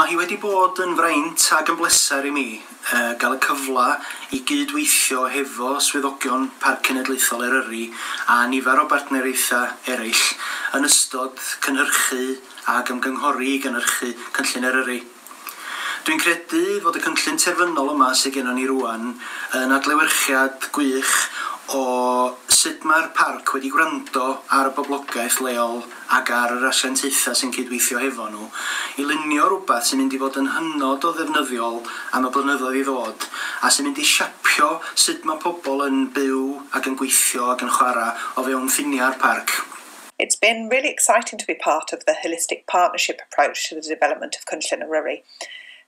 Mae hi wedi bod yn fraint ac yn bleser i mi gael y cyfle i gydweithio hefo swyddogion Parc Cenedlaethol Eryri a nifer o bartneriaethau eraill yn ystod cynhyrchu ac ymgynghori i gynhyrchu Cynllun Eryri. Dwi'n credu fod y cynllun terfynol yma sydd gennon ni rwan yn adlewyrchiad gwych o sut mae'r parc wedi gwrando ar y boblogaeth leol ac ar yr asiantaethau sy'n cydweithio hefo nhw i lunio rhywbeth sy'n mynd i fod yn hynod o ddefnyddiol am y blynyddoedd i ddod a sy'n mynd i siapio sut mae pobl yn byw ac yn gweithio ac yn chwarae o fewn ffiniau'r parc. It's been really exciting to be part of the holistic partnership approach to the development of Cynllun Eryri.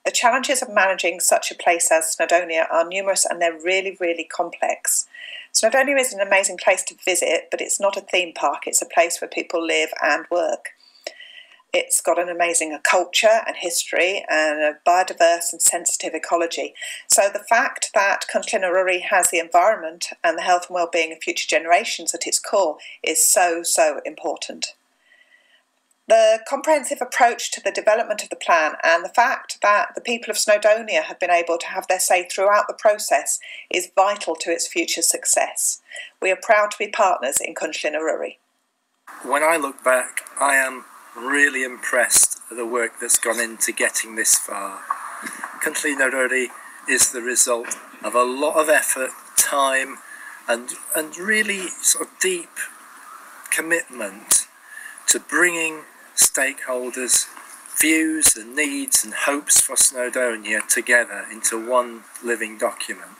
The challenges of managing such a place as Snowdonia are numerous and they're really, really complex. Snowdonia is an amazing place to visit, but it's not a theme park, it's a place where people live and work. It's got an amazing culture and history and a biodiverse and sensitive ecology. So the fact that Cynllun Eryri has the environment and the health and well-being of future generations at its core is so, so important. The comprehensive approach to the development of the plan and the fact that the people of Snowdonia have been able to have their say throughout the process is vital to its future success. We are proud to be partners in Cynllun Eryri. When I look back, I am really impressed at the work that's gone into getting this far. Cynllun Eryri is the result of a lot of effort, time, and really sort of deep commitment to bringing stakeholders' views and needs and hopes for Snowdonia together into one living document.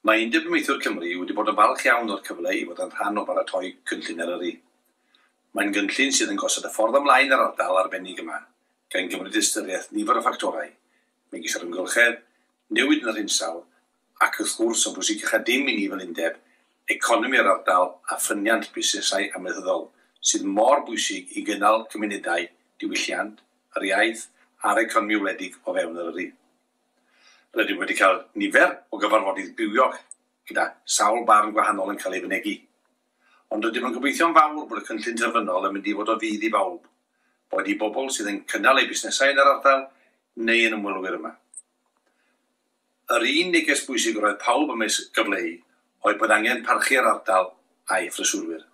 Mae Undeb Amaethwyr Cymru wedi bod yn falch iawn o'r cyfle i fod yn rhan o baratoi Cynllun Eryri. Mae'n gynllun sydd yn gosod y ffordd ymlaen yr ardal arbennig yma, gan gymryd ystyriaeth nifer o ffactorau, megis yr amgylchedd, newid yn yr hinsawdd, ac wrth gwrs yn bwysicach na dim i ni fel undeb, economi'r ardal a ffyniant busnesau amaethyddol, sydd mor bwysig i gynnal cymunedau, diwylliant, yr iaith a'r economi wledig o fewn Eryri. Rydym wedi cael nifer o gyfarfodydd bywiog gyda sawl barn gwahanol yn cael ei fynegi. Ond rydym yn gobeithio'n fawr bod y cynllun terfynol yn mynd i fod o fudd i bawb, boed i bobl sydd yn cynnal eu busnesau yn yr ardal neu yn ymwelwyr yma. Yr un neges bwysig roedd pawb yn ei gyfleu oedd bod angen parchu'r ardal a'i phreswylwyr.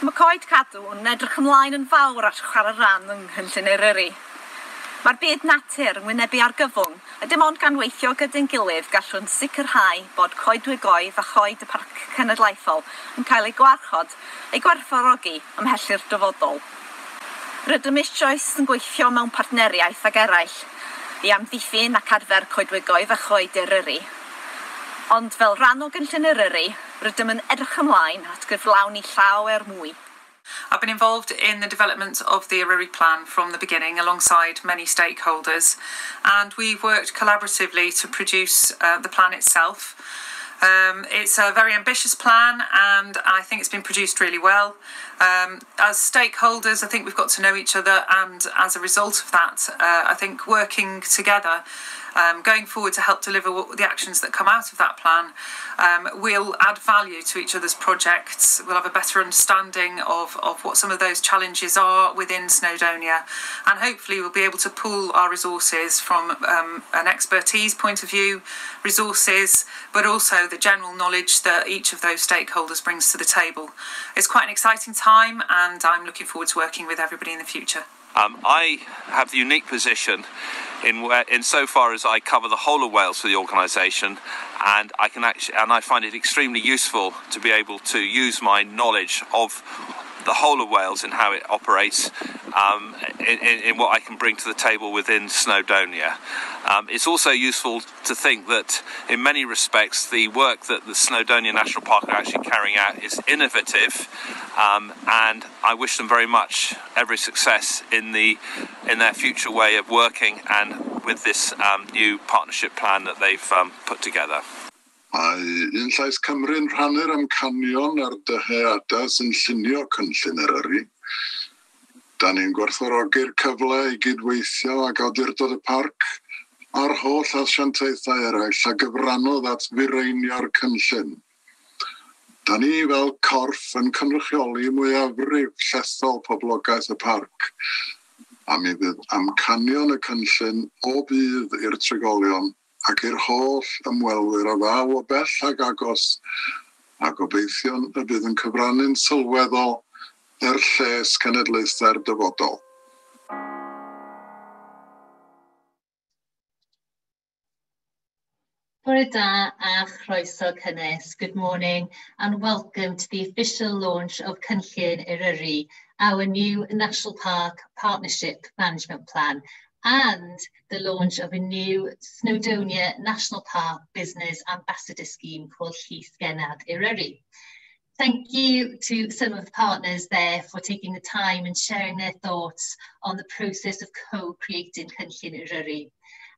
Mae Coed Cadw yn edrych ymlaen yn fawr at chwarae rhan yng Nghynllun Eryri. Mae'r byd natur yn wynebu argyfwng, a dim ond gan weithio gyda'n gilydd gallwn sicrhau bod coedwigoedd a choed y Parc Cenedlaethol yn cael eu gwarchod, eu gwerthfawrogi ymhell i'r dyfodol. Rydym eisoes yn gweithio mewn partneriaeth ag eraill i amddiffyn ac adfer coedwigoedd a choed Eryri. Ond fel rhan o Gynllun Eryri, rydym yn edrych ymlaen at gyflawni llawer mwy. I've been involved in the development of the Eryri Plan from the beginning alongside many stakeholders, and we've worked collaboratively to produce the plan itself. It's a very ambitious plan and I think it's been produced really well. As stakeholders, I think we've got to know each other, and as a result of that, I think working together, going forward to help deliver the actions that come out of that plan, we'll add value to each other's projects. We'll have a better understanding of what some of those challenges are within Snowdonia, and hopefully we'll be able to pool our resources from an expertise point of view, resources, but also the general knowledge that each of those stakeholders brings to the table. It's quite an exciting time, and I'm looking forward to working with everybody in the future. I have the unique position in so far as I cover the whole of Wales for the organisation, and I can actually, and I find it extremely useful to be able to use my knowledge of the whole of Wales and how it operates in what I can bring to the table within Snowdonia. It's also useful to think that in many respects the work that the Snowdonia National Park are actually carrying out is innovative, and I wish them very much every success in their future way of working and with this new partnership plan that they've put together. Mae Un Llais Cymru'n rhannu'r amcanion a'r dyheadau sy'n llunio Cynllun Eryri. Da ni'n gwerthfawrogi'r cyfle i gydweithio ag awdurdod y parc a'r holl asiantaethau eraill a gyfrannodd at fireinio'r cynllun. Da ni fel corff yn cynrychioli mwyafrif llethol poblogaeth y parc. A mi fydd amcanion y cynllun o budd i'r trigolion ac i'r holl ymwelwyr a ddaw o bell ag agos, a gobeithion y bydd yn cyfrannu'n sylweddol er lles cenedlaethau'r dyfodol. Bore da a chroeso cynnes. Good morning and welcome to the official launch of Cynllun Eryri, our new National Park Partnership Management Plan, and the launch of a new Snowdonia National Park Business Ambassador Scheme called Llysgennad Eryri. Thank you to some of the partners there for taking the time and sharing their thoughts on the process of co-creating Cynllun Eryri.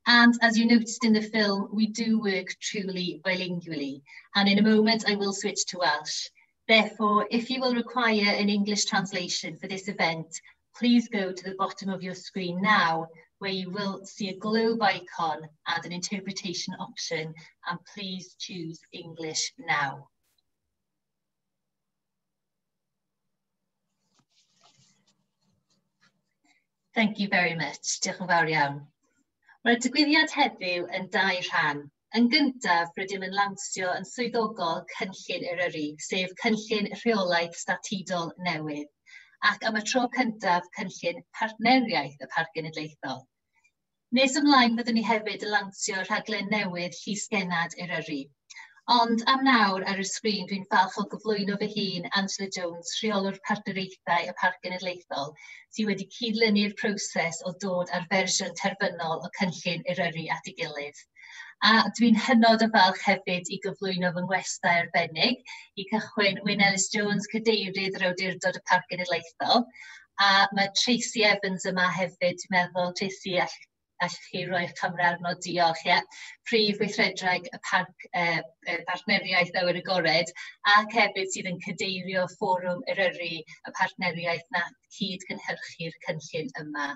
And as you noticed in the film, we do work truly bilingually. And in a moment, I will switch to Welsh. Therefore, if you will require an English translation for this event, please go to the bottom of your screen now, where you will see a globe icon and an interpretation option, and please choose English now. Thank you very much. Diolch yn fawr iawn. Mae'r digwyddiad heddiw yn dau rhan. Yn gyntaf, rydym yn lansio yn swyddogol Cynllun Eryri, sef cynllun rheolaeth statudol newydd, ac am y tro cyntaf cynllun partneriaeth y Parc Genedlaethol. Nes ymlaen byddwn ni hefyd yn lansio rhaglen newydd Llysgennad Eryri. Ond am nawr ar y sgrin dwi'n falch o gyflwyno fy hun, Angela Jones, rheolwr partneriaethau y Parc Genedlaethol, sydd wedi cydlynu'r proses o dod ar fersiwn terfynol o Cynllun Eryri at ei gilydd. A dwi'n hynod o falch hefyd i gyflwyno fy ngwestai arbennig, i cychwyn Wyn Ellis Jones, cadeirydd yr Awdurdod y Parc Genedlaethol, a mae Tracy Evans yma hefyd, dwi'n meddwl, Tracy, allwch chi roi'ch camera arno, diolch, ie. Prif weithredwraig y parc partneriaeth awyr agored, ac hefyd sydd yn cadeirio Fforwm Eryri, y partneriaeth nath cyd-gynhyrchu'r cynllun yma.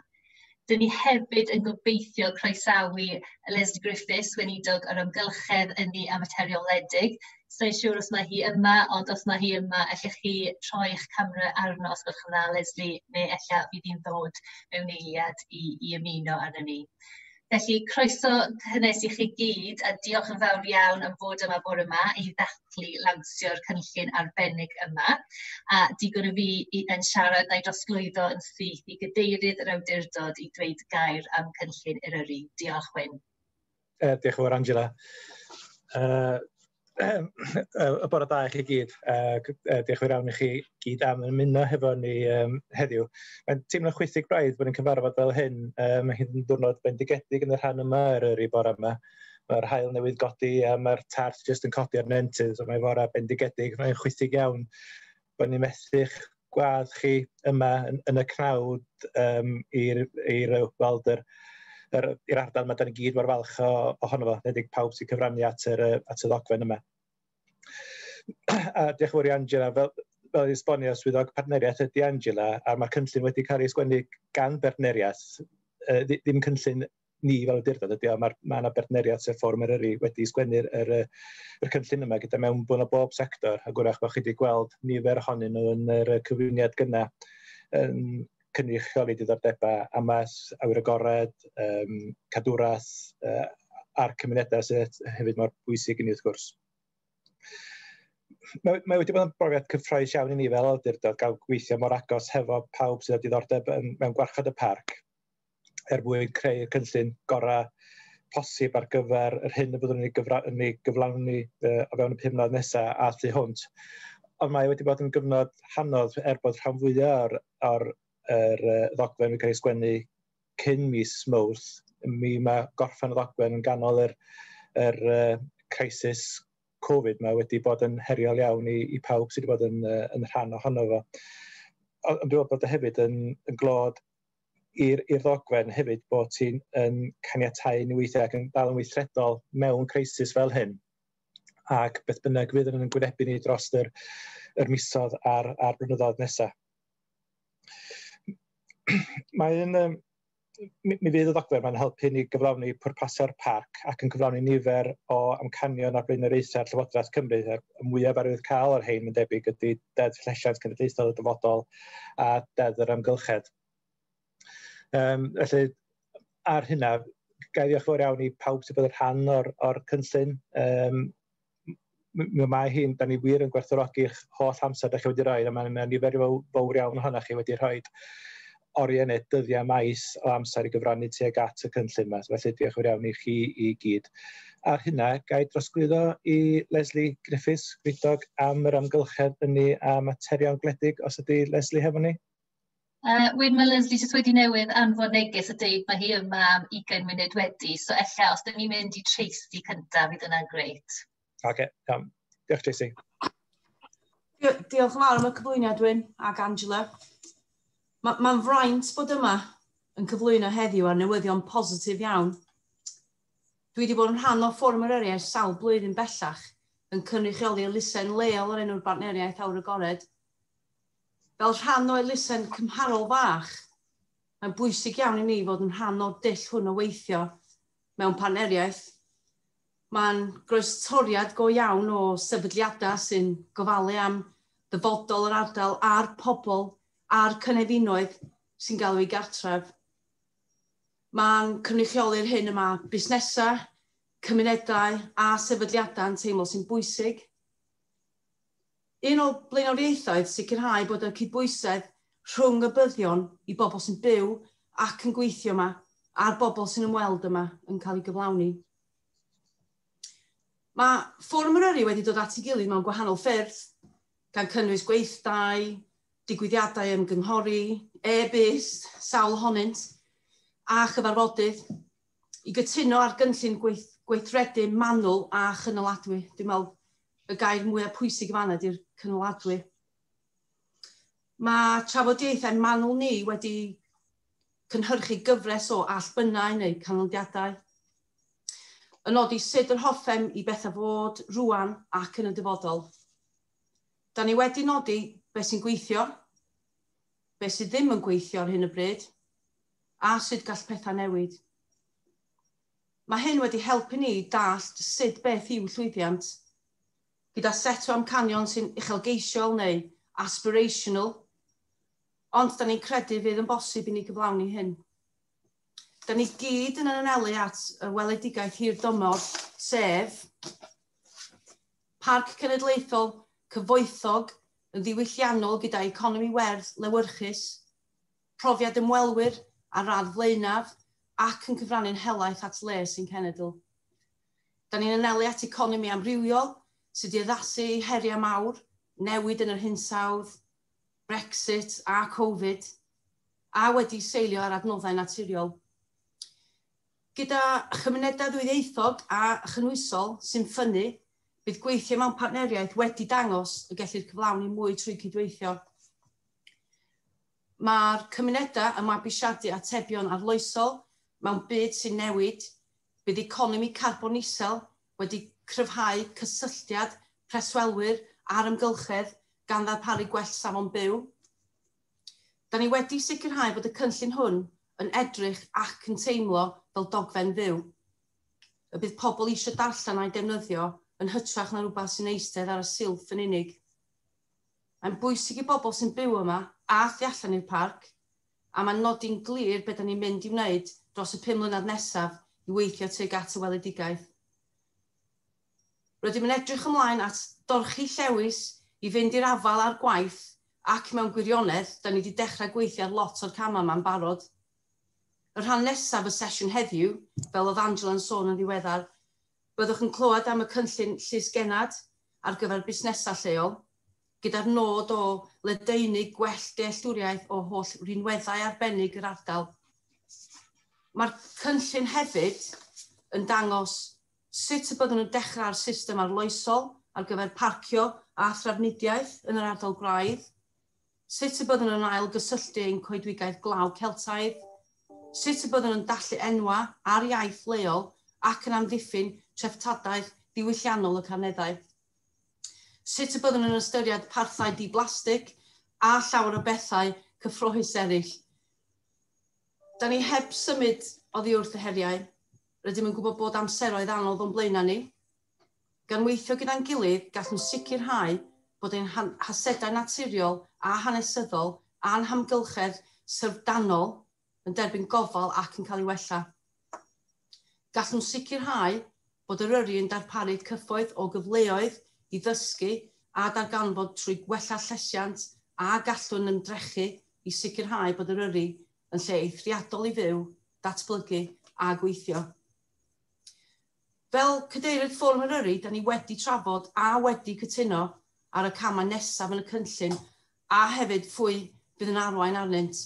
Dyn ni hefyd yn gobeithio croesawu Lesley Griffiths, weinidog yr amgylchedd, ynni a materion wledig. Sa i'n siŵr os mae hi yma, ond os mae hi yma, allwch chi troi eich camera arno os gwelwch yn dda, Lesley, neu ella fydd hi'n ddod mewn eiliad i ymuno arno ni. Felly, croeso cynnes i chi gyd, a diolch yn fawr iawn am fod yma bore yma i ddathlu lansio'r cynllun arbennig yma. A digon o fi yn siarad na'i drosglwyddo yn syth i gadeirydd yr awdurdod i dweud gair am Cynllun Eryri. Diolch, Wyn. Diolch yn fawr, Angela. Y bore da i chi gyd. Diolch yn fawr iawn i chi gyd am ymuno hefo ni heddiw. Mae'n teimlo'n chwithig braidd bod ni'n cyfarfod fel hyn. Mae hi'n diwrnod bendigedig yn y rhan yma Eryri bore yma. Mae'r haul newydd godi a mae'r tarth jyst yn codi ar nentydd, so mae'n fore bendigedig. Mae'n chwithig iawn bod ni'n methu'ch gwadd chi yma yn y cnawd i'r weld i'r ardal yma, da ni gyd mor falch ohono fo, enwedig pawb sy'n cyfrannu at y ddogfen yma. A diolch yn fawr i Angela, fel esbonio, swyddog partneriaeth ydy Angela, a mae'r cynllun wedi cael ei sgwennu gan bartneriaeth, ddim cynllun ni fel awdurdod ydy o, mae yna bartneriaeth sef Fforwm Eryri wedi sgwennu'r yr cynllun yma gyda mewnbwn o bob sector, a gwrach bod chi wedi gweld nifer ohonyn nhw yn yr cyflwyniad gynna yn cynrychioli diddordebau amaeth, awyr agored, cadwraeth a'r cymunedau sydd hefyd mor bwysig i ni wrth gwrs. Mae wedi bod yn brofiad cyffrous iawn i ni fel awdurdod gael gweithio mor agos hefo pawb sydd â diddordeb mewn gwarchod y parc er mwyn creu'r cynllun gorau posib ar gyfer yr hyn y byddwn ni'n ei gyflawni o fewn y 5 mlynedd nesaf a thu hwnt. Ond mae wedi bod yn gyfnod anodd er bod rhan fwyaf o'r ddogfen wedi cael ei sgwennu cyn mis Mawrth. Mi mae gorffen y ddogfen yn ganol yr crisis Covid mae wedi bod yn heriol iawn i pawb sydd wedi bod yn rhan ohono fo. Ond dwi'n meddwl bod o hefyd yn glod i'r ddogfen hefyd bod ti'n yn caniatáu ni weithiau ac yn dal yn weithredol mewn crisis fel hyn. Ac beth bynnag fydd yn gwynebu ni dros yr misoedd a'r blynyddoedd nesaf. Mae'n mi fydd y ddogfen mae'n helpu ni gyflawni pwrpasau'r parc ac yn cyflawni nifer o amcanion a blaenoriaethau'r Llywodraeth Cymru. Y mwyaf arwyddocaol o'r rhain yn debyg ydy Deddf Llesiant Cenedlaethol y Dyfodol a Deddf yr Amgylchedd. Felly, ar hynna, ga i ddiolch yn fawr iawn i pawb sydd bod yn rhan o'r cynllun. Mae hi'n, da ni wir yn gwerthfawrogi'ch holl amser da chi wedi rhoi, a mae nifer fawr iawn ohonoch chi wedi rhoi oriau neu dyddiau maes o amser i gyfrannu tuag at y cynllun yma. Felly diolch yn fawr iawn i chi i gyd. Ar hynna, ga i drosglwyddo i Lesley Griffiths, Gweinidog am yr amgylchedd ynni a materion gwledig, os ydy Lesley hefo ni? Wyn, mae Lesley jyst wedi newydd anfon neges a deud mae hi yma am 20 munud wedi, so ella os dyn ni'n mynd i Tracy cyntaf, fydd yna'n grêt. Oce, okay, iawn. Diolch, Tracy. Diolch yn fawr am y cyflwyniad, Wyn, ac Angela. Mae'n fraint bod yma yn cyflwyno heddiw ar newyddion positif iawn. Dwi wedi bod yn rhan o Fforwm Eryri ers sawl blwyddyn bellach yn cynrychioli elusen leol o'r enw'r Bartneriaeth Awyr Agored. Fel rhan o elusen cymharol fach, mae'n bwysig iawn i ni fod yn rhan o'r dull hwn o weithio mewn partneriaeth. Mae'n groestoriad go iawn o sefydliadau sy'n gofalu am ddyfodol yr ardal a'r pobl a'r cynefinoedd sy'n galw eu gartref. Mae'n cynrychioli'r hyn yma busnesau, cymunedau a sefydliadau yn teimlo sy'n bwysig. Un o blaenoriaethoedd sicrhau bod y cydbwysedd rhwng y buddion i bobl sy'n byw ac yn gweithio yma a'r bobl sy'n ymweld yma yn cael ei gyflawni. Mae Fforwm Eryri wedi dod at ei gilydd mewn gwahanol ffyrdd, gan cynnwys gweithdai, digwyddiadau ymgynghori, e-byst, sawl ohonynt, a chyfarfodydd, i gytuno ar gynllun gweithredu manwl a chynaladwy. Dwi'n meddwl y gair mwyaf pwysig fanna ydy'r cynaladwy. Mae trafodaethau manwl ni wedi cynhyrchu gyfres o allbynnau neu canlyniadau, yn nodi sut yr hoffem i bethau fod rwan ac yn y dyfodol. Da ni wedi nodi beth sy'n gweithio, beth sydd ddim yn gweithio ar hyn o bryd, a sut gall pethau newid. Mae hyn wedi helpu ni dallt sut beth yw llwyddiant, gyda set o amcanion sy'n uchelgeisiol neu aspirational, ond da ni'n credu fydd yn bosib i ni gyflawni hyn. Da ni gyd yn anelu at y weledigaeth hir dymor, sef Parc Cenedlaethol cyfoethog yn ddiwylliannol gyda economi werdd lewyrchus, profiad ymwelwyr ar radd flaenaf ac yn cyfrannu'n helaeth at les ein cenedl. Da ni'n anelu at economi amrywiol sydd wedi addasu i heriau mawr, newid yn yr hinsawdd, Brexit a Covid, a wedi seilio ar adnoddau naturiol. Gyda chymunedau ddwyieithog a chynhwysol sy'n ffynnu, bydd gweithio mewn partneriaeth wedi dangos y gellir cyflawni mwy trwy cydweithio. Mae'r cymunedau yn mabwysiadu atebion arloesol mewn byd sy'n newid, bydd economi carbon isel wedi cryfhau cysylltiad preswylwyr a'r amgylchedd gan ddarparu gwell safon byw. Da ni wedi sicrhau bod y cynllun hwn yn edrych ac yn teimlo fel dogfen fyw. Y bydd pobl eisiau darllen a'i defnyddio yn hytrach na rhywbeth sy'n eistedd ar y silff yn unig. Mae'n bwysig i bobl sy'n byw yma a thu allan i'r parc, a mae'n nodi'n glir beth da ni'n mynd i wneud dros y 5 mlynedd nesaf i weithio tuag at y weledigaeth. Rydym yn edrych ymlaen at dorchi llewis i fynd i'r afael â'r gwaith ac mewn gwirionedd, da ni wedi dechrau gweithio ar lot o'r camau yma'n barod. Y rhan nesaf y sesiwn heddiw, fel oedd Angela yn sôn yn ddiweddar, byddwch yn clywed am y cynllun llysgennad ar gyfer busnesau lleol, gyda'r nod o ledaenu gwell dealltwriaeth o holl rinweddau arbennig yr ardal. Mae'r cynllun hefyd yn dangos sut y byddwn yn dechrau ar system arloesol ar gyfer parcio a thrafnidiaeth yn yr ardal gwraidd, sut y byddwn yn ail gysylltu ein coedwigaeth glaw Celtaidd, sut y byddwn yn dathlu enwa a'r iaith leol ac yn amddiffyn treftadaeth ddiwylliannol y Carneddau. Sut y byddwn yn ystyried parthau di-blastig a llawer o bethau cyffrous eraill. Da ni heb symud oddi wrth y heriau. Rydym yn gwybod bod amseroedd anodd o'n blaenau ni. Gan weithio gyda'n gilydd, gallwn sicrhau bod ein hasedau naturiol a hanesyddol a'n hamgylchedd syfrdanol yn derbyn gofal ac yn cael ei wella. Gallwn sicrhau bod Eryri yn darparu cyfoeth o gyfleoedd i ddysgu a darganfod trwy gwella llesiant a gallwn ymdrechu i sicrhau bod Eryri yn lle eithriadol i fyw, datblygu a gweithio. Fel cadeirydd Fforwm Eryri, da ni wedi trafod a wedi cytuno ar y camau nesaf yn y cynllun a hefyd phwy fydd yn arwain arnynt.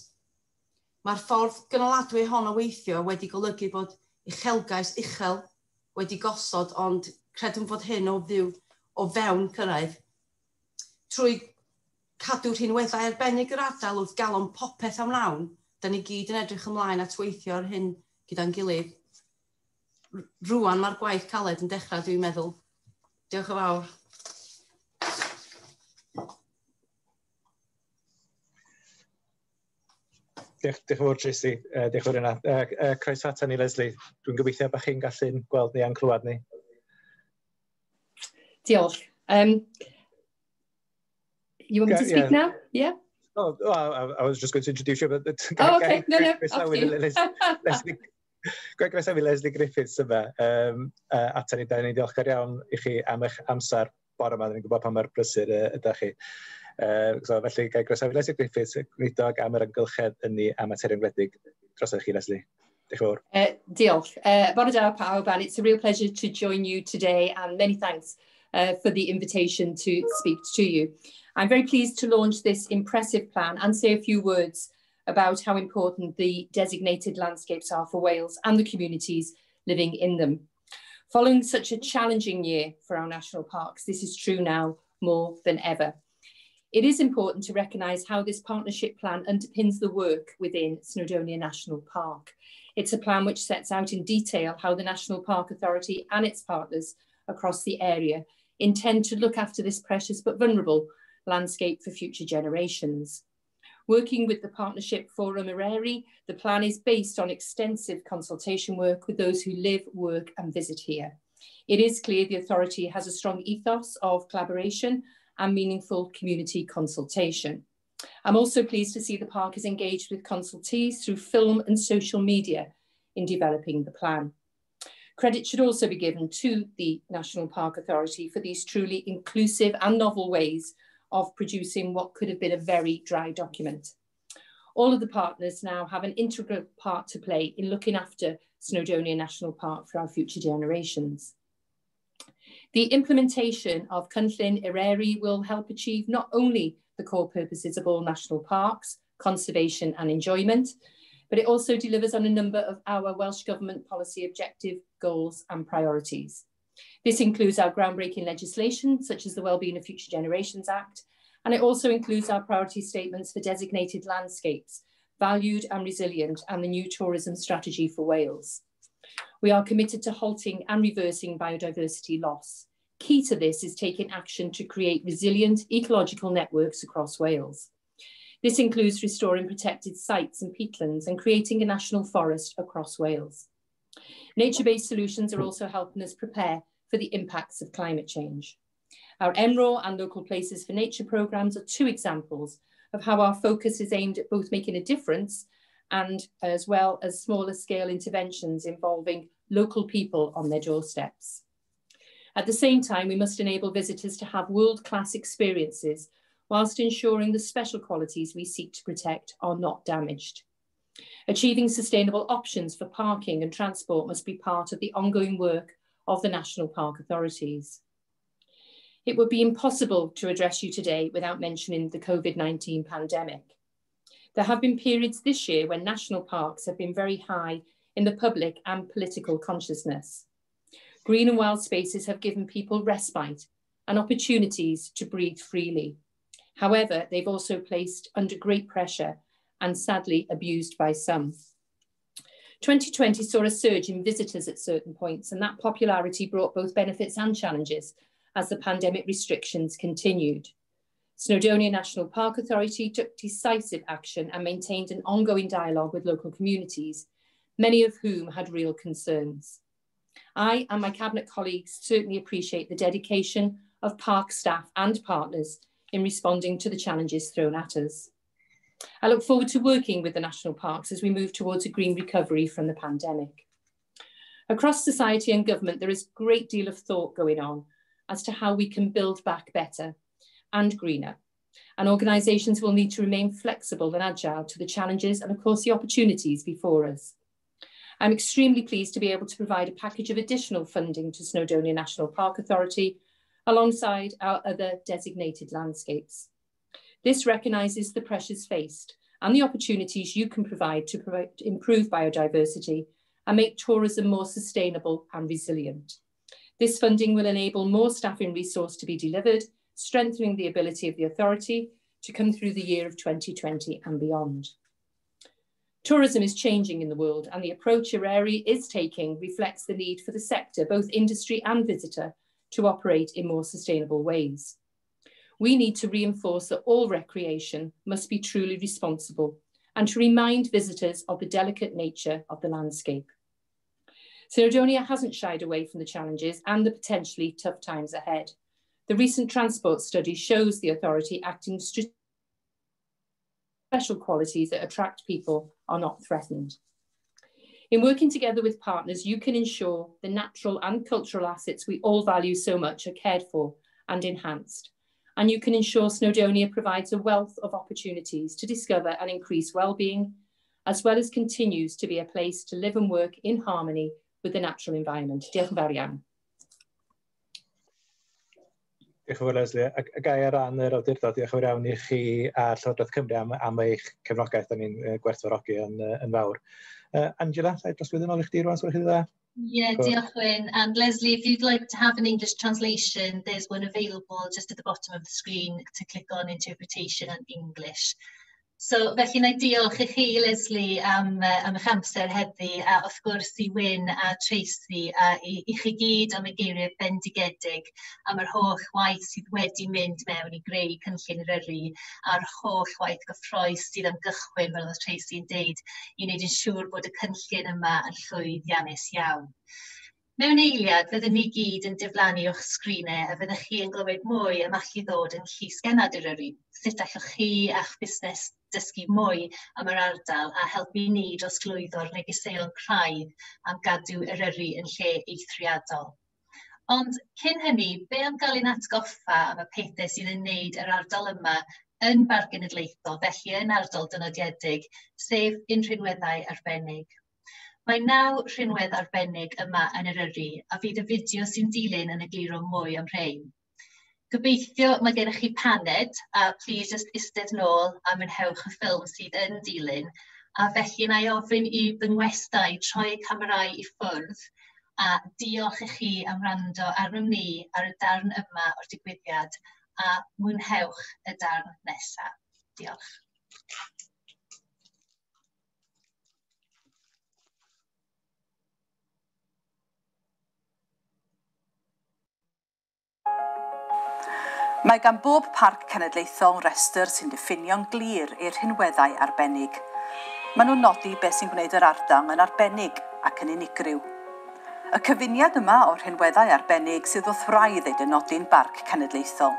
Mae'r ffordd gynaladwy hon o weithio wedi golygu bod uchelgais uchel wedi gosod, ond credwn fod hyn o fyw o fewn cyrraedd. Trwy cadw rhinweddau arbennig yr ardal wrth galon popeth am lawn, da ni gyd yn edrych ymlaen at weithio ar hyn gyda'n gilydd. Rwan mae'r gwaith caled yn dechrau, dwi'n meddwl. Diolch yn fawr. Diolch, diolch yn fawr, Tracy. Diolch yn fawr yna. Croeso ata ni, Lesley. Dwi'n gobeithio bod chi'n gallu gweld ni a'n clywed ni. Diolch. You want me to speak now? Yeah? Oh, well, I was just going to introduce you, but... Oh, okay. No, after you. Lesley, groesawu Lesley Griffiths yma. Ata ni, da ni'n diolchgar iawn i chi am eich amser bore yma. Ni'n gwybod pa mor brysur ydych chi. So, felly, gai groesawu Lesley Griffiths, gweinidog am yr amgylchedd, ynni a materion gwledig. Drosodd chi, Lesley. Diolch yn fawr. Diolch. Bore da pawb, and it's a real pleasure to join you today, and many thanks for the invitation to speak to you. I'm very pleased to launch this impressive plan and say a few words about how important the designated landscapes are for Wales and the communities living in them. Following such a challenging year for our national parks, this is true now more than ever. It is important to recognise how this partnership plan underpins the work within Snowdonia National Park. It's a plan which sets out in detail how the National Park Authority and its partners across the area intend to look after this precious but vulnerable landscape for future generations. Working with the Partnership Forum Eryri, the plan is based on extensive consultation work with those who live, work and visit here. It is clear the authority has a strong ethos of collaboration and meaningful community consultation. I'm also pleased to see the park is engaged with consultees through film and social media in developing the plan. Credit should also be given to the National Park Authority for these truly inclusive and novel ways of producing what could have been a very dry document. All of the partners now have an integral part to play in looking after Snowdonia National Park for our future generations. The implementation of Cynllun Eryri will help achieve not only the core purposes of all national parks, conservation and enjoyment, but it also delivers on a number of our Welsh Government policy objective goals and priorities. This includes our groundbreaking legislation, such as the Wellbeing of Future Generations Act, and it also includes our priority statements for designated landscapes, valued and resilient, and the new tourism strategy for Wales. We are committed to halting and reversing biodiversity loss. Key to this is taking action to create resilient ecological networks across Wales. This includes restoring protected sites and peatlands and creating a national forest across Wales. Nature-based solutions are also helping us prepare for the impacts of climate change. Our MRAW and Local Places for Nature programmes are two examples of how our focus is aimed at both making a difference and as well as smaller scale interventions involving local people on their doorsteps. At the same time, we must enable visitors to have world-class experiences whilst ensuring the special qualities we seek to protect are not damaged. Achieving sustainable options for parking and transport must be part of the ongoing work of the National Park authorities. It would be impossible to address you today without mentioning the COVID-19 pandemic. There have been periods this year when national parks have been very high in the public and political consciousness. Green and wild spaces have given people respite and opportunities to breathe freely. However, they've also placed under great pressure and sadly abused by some. 2020 saw a surge in visitors at certain points, and that popularity brought both benefits and challenges as the pandemic restrictions continued. Snowdonia National Park Authority took decisive action and maintained an ongoing dialogue with local communities, many of whom had real concerns. I and my Cabinet colleagues certainly appreciate the dedication of park staff and partners in responding to the challenges thrown at us. I look forward to working with the national parks as we move towards a green recovery from the pandemic. Across society and government, there is a great deal of thought going on as to how we can build back better and greener. And organisations will need to remain flexible and agile to the challenges and, of course, the opportunities before us. I'm extremely pleased to be able to provide a package of additional funding to Snowdonia National Park Authority alongside our other designated landscapes. This recognises the pressures faced and the opportunities you can provide to improve biodiversity and make tourism more sustainable and resilient. This funding will enable more staffing resource to be delivered, strengthening the ability of the authority to come through the year of 2020 and beyond. Tourism is changing in the world, and the approach Eryri is taking reflects the need for the sector, both industry and visitor, to operate in more sustainable ways. We need to reinforce that all recreation must be truly responsible and to remind visitors of the delicate nature of the landscape. Snowdonia hasn't shied away from the challenges and the potentially tough times ahead. The recent transport study shows the authority acting special qualities that attract people are not threatened. In working together with partners, you can ensure the natural and cultural assets we all value so much are cared for and enhanced. And you can ensure Snowdonia provides a wealth of opportunities to discover and increase well-being, as well as continues to be a place to live and work in harmony with the natural environment. Diolch yn fawr iawn. Diolch yn fawr, Lesley. A gai ar ran yr awdurdod, diolch yn fawr iawn i chi a Llywodraeth Cymru am eich cefnogaeth, da ni'n gwerthfawrogi yn fawr. Angela, ga i drosglwyddo nôl i chdi rwan, os dda? Yeah, diolch Wyn. And Lesley, if you'd like to have an English translation, there's one available just at the bottom of the screen to click on interpretation and English. So felly na i diolch i chi, Lesley, am eich amser heddi, a wrth gwrs i Wyn a Tracy, a i chi gyd am y geiriau bendigedig, am yr holl waith sydd wedi mynd mewn i greu cynllun Eryri, a'r holl waith gyffrous sydd am gychwyn, fel oedd Tracy'n deud, i wneud yn siŵr bod y cynllun yma yn llwyddiannus iawn. Mewn eiliad, fyddwn ni gyd yn diflannu o'ch sgrinau a fyddwch chi yn glywed mwy am allu ddod yn llysgennad Eryri. Sut allwch chi a'ch busnes dysgu mwy am yr ardal a helpu ni drosglwyddo'r negeseuon craidd am gadw Eryri yn lle eithriadol. Ond cyn hynny, be am gael ein atgoffa am y pethau sydd yn wneud yr ardal yma yn Barc Genedlaethol, felly yn ardal dynodiedig, sef ein rhinweddau arbennig. Mae 9 rhinwedd arbennig yma yn Eryri, a fydd y fideo sy'n dilyn yn egluro mwy am rhain. Gobeithio mae gennych chi paned, a please just eistedd nôl a mwynhewch y ffilm sydd yn dilyn. A felly na i ofyn i fy ngwestai troi y camerâu i ffwrdd, a diolch i chi am wrando arnom ni ar y darn yma o'r digwyddiad, a mwynhewch y darn nesaf. Diolch. Mae gan bob parc cenedlaethol restr sy'n diffinio'n glir i'r rhinweddau arbennig. Maen nhw'n nodi beth sy'n gwneud yr ardal yn arbennig ac yn unigryw. Y cyfuniad yma o'r rhinweddau arbennig sydd wrth wraidd ei dynodi'n barc cenedlaethol.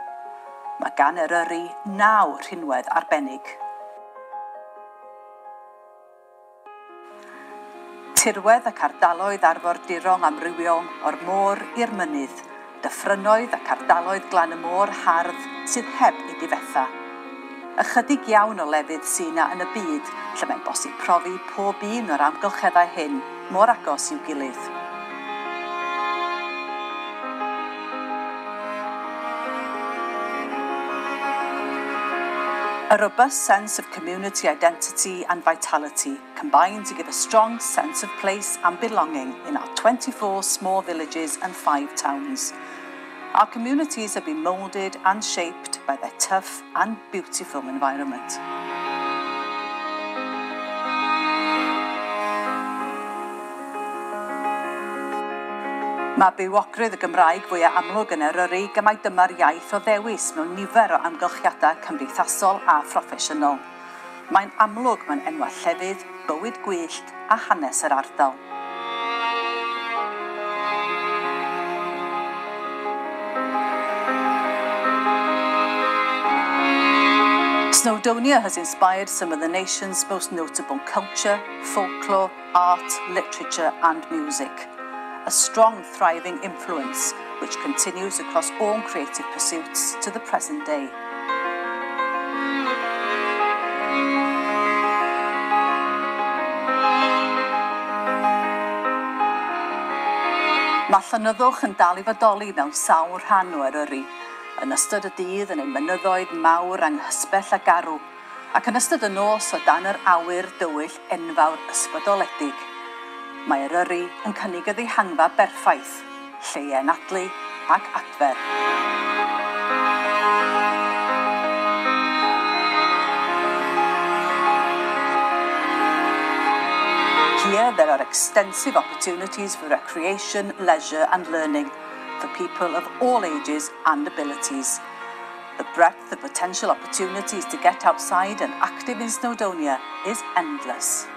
Mae gan Eryri 9 rhinwedd arbennig. Tirwedd ac ardaloedd arfordirol amrywiol o'r môr i'r mynydd, dyffrynnoedd ac ardaloedd glan y môr hardd sydd heb ei difetha. Ychydig iawn o lefydd sydd yna yn y byd lle mae'n bosib profi pob un o'r amgylcheddau hyn mor agos i'w gilydd. A robust sense of community identity and vitality combine to give a strong sense of place and belonging in our 24 small villages and 5 towns. Our communities have been moulded and shaped by their tough and beautiful environment. Mae bywogrwydd y Gymraeg fwyaf amlwg yn Eryri gan mai dyma'r iaith o ddewis mewn nifer o amgylchiadau cymdeithasol a phroffesiynol. Mae'n amlwg mewn enwau llefydd, bywyd gwyllt a hanes yr ardal. Snowdonia has inspired some of the nation's most notable culture, folklore, art, literature and music. A strong, thriving influence which continues across all creative pursuits to the present day. Mae llenyddwch yn dal i fodoli mewn sawl rhan o Eryri, yn ystod y dydd yn ein mynyddoedd mawr anghysbell a garw, ac yn ystod y nos o dan yr awyr dywyll enfawr ysbrydoledig. Mae Eryri yn cynnig y ddihangfa berffaith, lle i anadlu ac adfer. Here there are extensive opportunities for recreation, leisure and learning for people of all ages and abilities. The breadth of potential opportunities to get outside and active in Snowdonia is endless.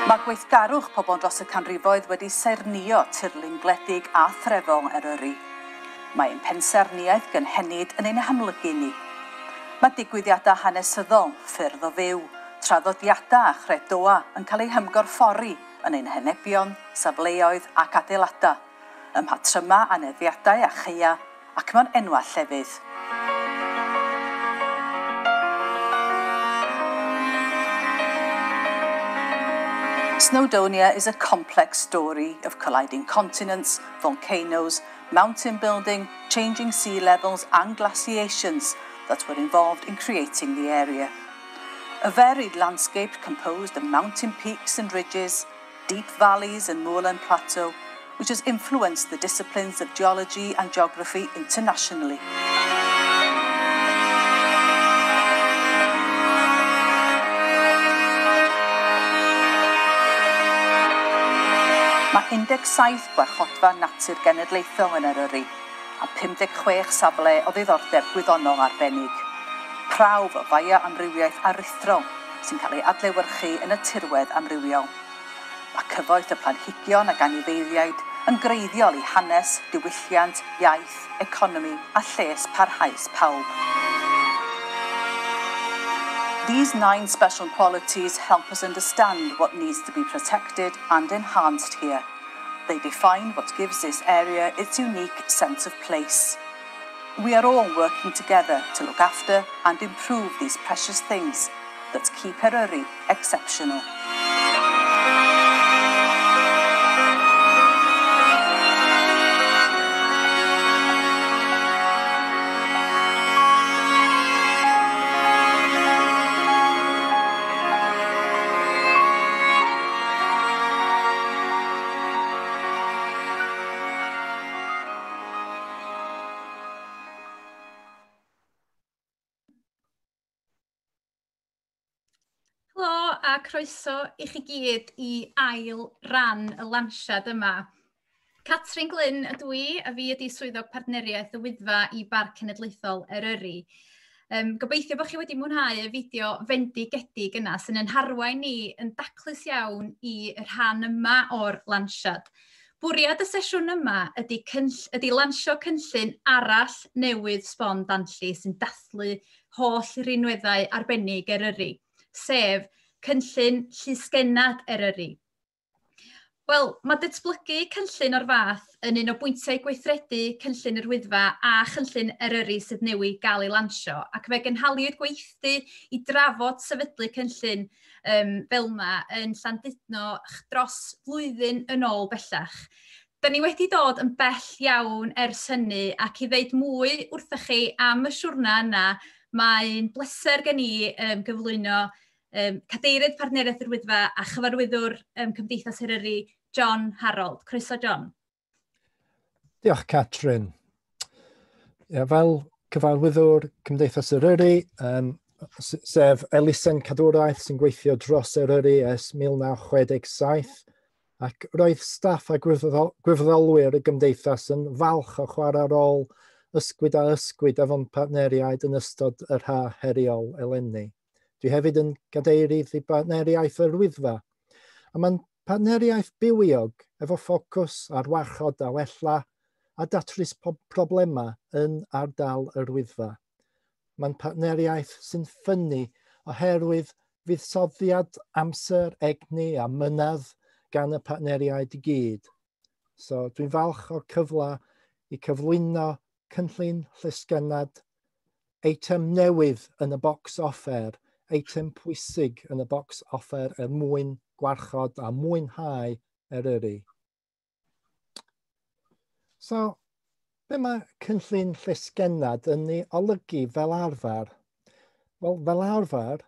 Mae gweithgarwch pobl dros y canrifoedd wedi saernïo tirlun gwledig a threfol Eryri. Mae ein pensaernïaeth gynhenid yn ein hamlygu ni. Mae digwyddiadau hanesyddol, ffyrdd o fyw, traddodiadau a chredoau yn cael eu hymgorffori yn ein henebion, safleoedd ac adeiladau, ym mhatrymau aneddiadau a chaeau ac mewn enwau llefydd. Snowdonia is a complex story of colliding continents, volcanoes, mountain building, changing sea levels and glaciations that were involved in creating the area. A varied landscape composed of mountain peaks and ridges, deep valleys and moorland plateau, which has influenced the disciplines of geology and geography internationally. Mae 17 gwarchodfa natur genedlaethol yn Eryri a 56 safle o ddiddordeb gwyddonol arbennig. Prawf o fioamrywiaeth aruthrol sy'n cael ei adlewyrchu yn y tirwedd amrywiol. Mae cyfoeth y planhigion ac anifeiliaid yn greiddiol i hanes, diwylliant, iaith, economi a lles parhaus pawb. These 9 special qualities help us understand what needs to be protected and enhanced here. They define what gives this area its unique sense of place. We are all working together to look after and improve these precious things that keep Eryri exceptional. A croeso i chi gyd i ail ran y lansiad yma. Catrin Glyn ydw i, a fi ydi swyddog partneriaeth y Wyddfa i Barc Cenedlaethol Eryri. Gobeithio bod chi wedi mwynhau y fideo fendigedig yna sy'n yn harwain ni yn daclus iawn i rhan yma o'r lansiad. Bwriad y sesiwn yma ydy lansio cynllun arall newydd sbon danlli sy'n dathlu holl rinweddau arbennig Eryri, sef cynllun llysgennad Eryri. Wel, mae datblygu cynllun o'r fath yn un o bwyntiau gweithredu cynllun yr Wyddfa a chynllun Eryri sydd newydd gael ei lansio, ac fe gynhaliwyd gweithdy i drafod sefydlu cynllun fel yma yn Llandudno dros flwyddyn yn ôl bellach. Da ni wedi dod yn bell iawn ers hynny, ac i ddeud mwy wrthych chi am y siwrna yna, mae'n bleser gen i gyflwyno Cadeirydd Partneriaeth yr Wyddfa a Chyfarwyddwr Cymdeithas Eryri, John Harold. Croeso, John. Diolch, Catrin. Ia, fel Cyfarwyddwr Cymdeithas Eryri, sef elusen cadwraeth sy'n gweithio dros Eryri ers 1967, ac roedd staff a gwirfoddolwyr y gymdeithas yn falch o chwarae rôl ysgwyd a ysgwyd efo'n partneriaid yn ystod yr ha heriol eleni. Dwi hefyd yn gadeirydd i bartneriaeth yr Wyddfa, a mae'n partneriaeth bywiog efo ffocws ar warchod a wella a datrys problemau yn ardal yr Wyddfa. Mae'n partneriaeth sy'n ffynnu oherwydd fuddsoddiad amser, egni a mynadd gan y partneriaid i gyd. So dwi'n falch o'r cyfle i cyflwyno cynllun llysgennad, eitem newydd yn y bocs offer, eitem pwysig yn y bocs offer er mwyn gwarchod a mwynhau Eryri. So, be mae cynllun llysgennad yn ei olygu fel arfer? Wel, fel arfer,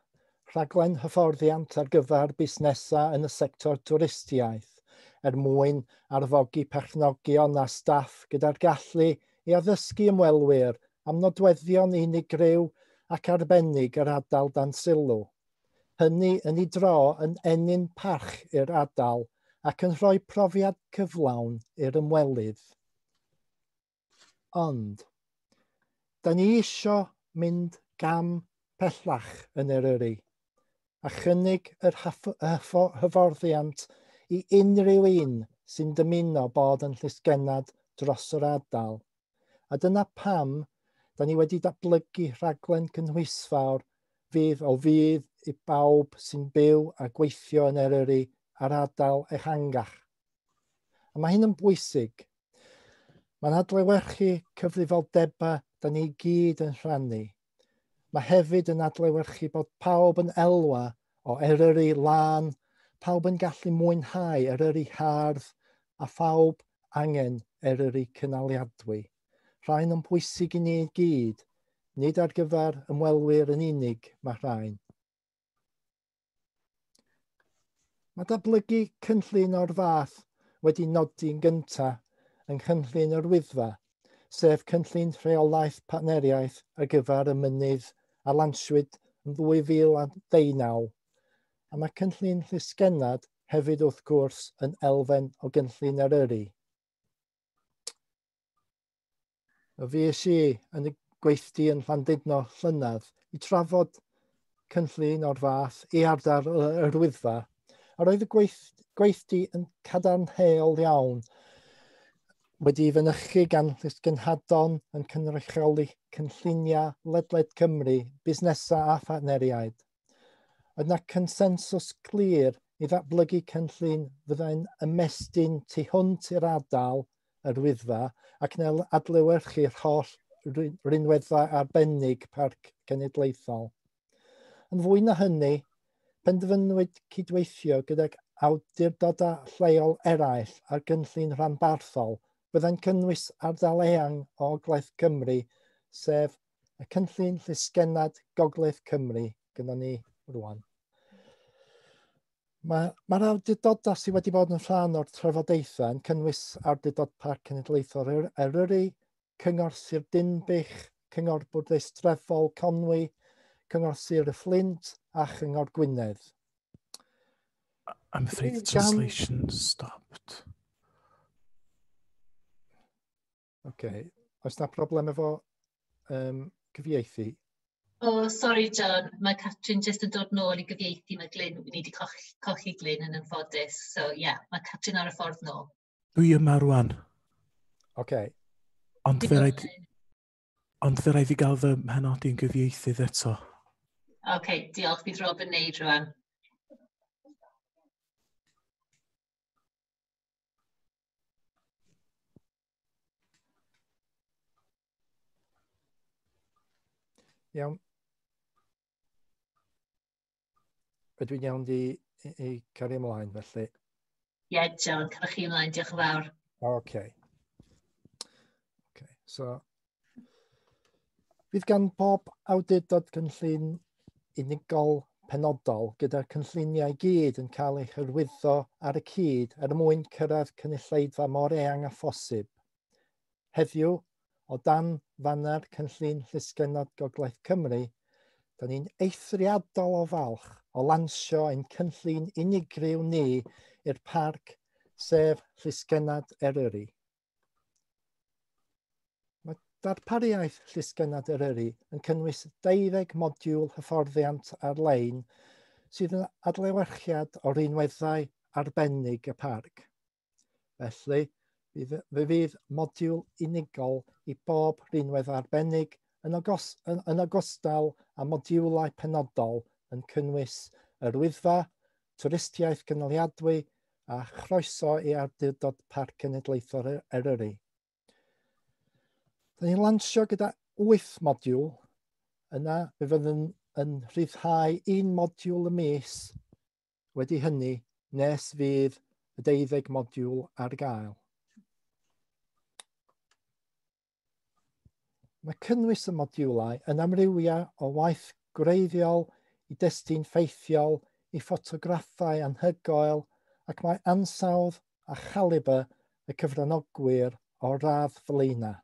rhaglen hyfforddiant ar gyfer busnesau yn y sector twristiaeth er mwyn arfogi perchnogion a staff gyda'r gallu i addysgu ymwelwyr am nodweddion unigryw ac arbennig yr ardal dan sylw. Hynny yn ei dro yn ennyn parch i'r ardal ac yn rhoi profiad cyflawn i'r ymwelydd. Ond, da ni isio mynd gam pellach yn Eryri a chynnig yr hyfforddiant i unrhyw un sy'n dymuno bod yn llysgennad dros yr ardal. A dyna pam da ni wedi datblygu rhaglen cynhwysfawr fydd o fudd i bawb sy'n byw a gweithio yn Eryri a'r ardal ehangach. A mae hyn yn bwysig. Mae'n adlewyrchu cyfrifoldebau da ni gyd yn rhannu. Mae hefyd yn adlewyrchu bod pawb yn elwa o Eryri lân, pawb yn gallu mwynhau Eryri hardd a phawb angen Eryri cynaliadwy. Rhain yn bwysig i ni i gyd, nid ar gyfer ymwelwyr yn unig mae rhain. Mae datblygu cynllun o'r fath wedi nodi'n gyntaf yng nghynllun yr Wyddfa, sef cynllun rheolaeth partneriaeth ar gyfer y mynydd a lansiwyd yn 2019. A mae cynllun llysgennad hefyd wrth gwrs yn elfen o gynllun Eryri. Fues i yn y gweithdy yn Llandudno llynedd i trafod cynllun o'r fath i ardal yr Wyddfa, a roedd y gweithdy yn cadarnhaol iawn, wedi fynychu gan llysgenhadon yn cynrychioli cynlluniau ledled Cymru, busnesau a phartneriaid. Oedd yna consensws clir i ddatblygu cynllun fyddai'n ymestyn tu hwnt i'r ardal yr Wyddfa ac yn adlewyrchu'r holl rinweddau arbennig Parc Cenedlaethol. Yn fwy na hynny, penderfynwyd cydweithio gydag awdurdodau lleol eraill ar gynllun rhanbarthol byddai'n cynnwys ardal eang o Ogledd Cymru, sef y cynllun llysgennad Gogledd Cymru gyda ni rwan. Mae'r awdurdodau sydd wedi bod yn rhan o'r trafodaethau yn cynnwys Awdurdod Parc Cenedlaethol Eryri, Cyngor Sir Dinbych, Cyngor Bwrdeistrefol Conwy, Cyngor Sir y Fflint a Chyngor Gwynedd. I'm afraid the translation stopped. OK. Oes na problem efo cyfieithu? Oh, sorry John, mae Catrin jyst yn dod nôl i gyfieithu. Mae Glyn, ni wedi colli Glyn yn anffodus. So yeah, mae Catrin ar y ffordd nôl. Dwi yma rwan. OK. Ond fe raid i gael fy mhenodi yn gyfieithydd eto. OK, diolch. Bydd Rob yn neud rwan. Iawn. Ydw i'n iawn di i cario ymlaen, felly? Ie, yeah, John, cario chi ymlaen, diolch yn fawr. OK. OK, so... Fydd gan bob awdurdod cynllun unigol penodol gyda'r cynlluniau gyd yn cael eu hyrwyddo ar y cyd er mwyn cyrraedd cynulleidfa mor eang â phosib. Heddiw, o dan faner cynllun Llysgennad Gogledd Cymru, da ni'n eithriadol o falch o lansio ein cynllun unigryw ni i'r parc, sef Llysgennad Eryri. Mae darpariaeth Llysgennad Eryri yn cynnwys 12 modiwl hyfforddiant ar-lein sydd yn adlewyrchiad o rinweddau arbennig y parc. Felly, fe fydd modiwl unigol i bob rinwedd arbennig yn ogystal â modiwlau penodol yn cynnwys yr Wyddfa, twristiaeth gynaliadwy a chroeso i Awdurdod Parc Cenedlaethol Eryri. Da ni'n lansio gyda 8 modiwl, yna fe fyddwn yn rhyddhau un modiwl y mis wedi hynny nes fydd y 12 modiwl ar gael. Mae cynnwys y modiwlau yn amrywio o waith gwreiddiol i destun ffeithiol i ffotograffau anhygoel ac mae ansawdd a chalibr y cyfranogwyr o'r radd flaenaf.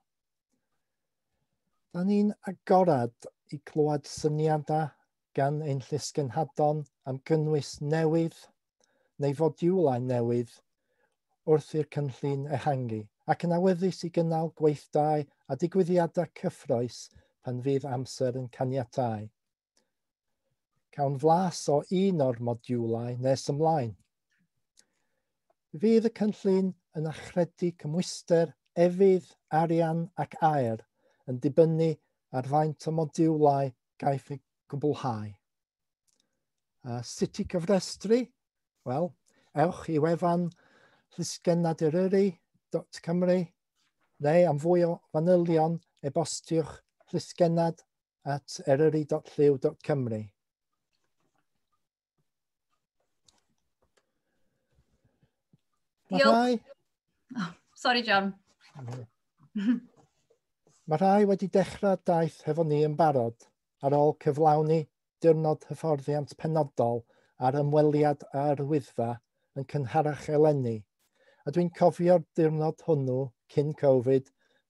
Da ni'n agorad i glywed syniadau gan ein llysgenhadon am gynnwys newydd neu fodiwlau newydd wrth i'r cynllun ehangu, ac yn awyddus i gynnal gweithdai a digwyddiadau cyffrous pan fydd amser yn caniatáu. Cawn flas o un o'r modiwlau nes ymlaen. Fydd y cynllun yn achredu cymhwyster efydd, arian ac aer yn dibynnu ar faint o modiwlau gaiff eu gwblhau. A sut i cyfrestru? Wel, ewch i wefan llysgennaderyri.cymru neu am fwy o fanylion e-bostiwch llysgennad@eryri.llyw.cymru. Diolch. Oh, sorry, John. Mae rhai wedi dechrau daith hefo ni yn barod ar ôl cyflawni diwrnod hyfforddiant penodol ar ymweliad â'r Wyddfa yn cynharach eleni, a dwi'n cofio'r diwrnod hwnnw cyn Covid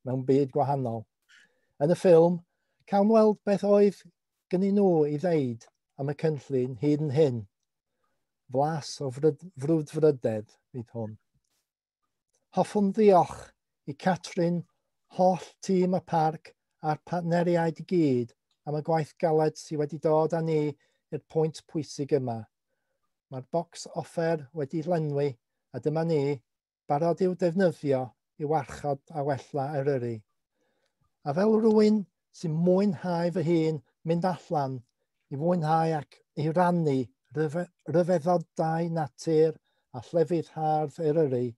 mewn byd gwahanol. Yn y ffilm, cawn weld beth oedd gynnyn nhw i ddeud am y cynllun hyd yn hyn. Flas o frwdfrydedd fydd hwn. Hoffwn ddiolch i Catrin, holl tîm y parc a'r partneriaid i gyd am y gwaith galed sydd wedi dod â ni i'r pwynt pwysig yma. Mae'r bocs offer wedi lenwi a dyma ni, barod i'w defnyddio i warchod a wella Eryri. A fel rhywun sy'n mwynhau fy hun mynd allan i fwynhau ac i rannu rhyfeddodau natur a llefydd hardd Eryri,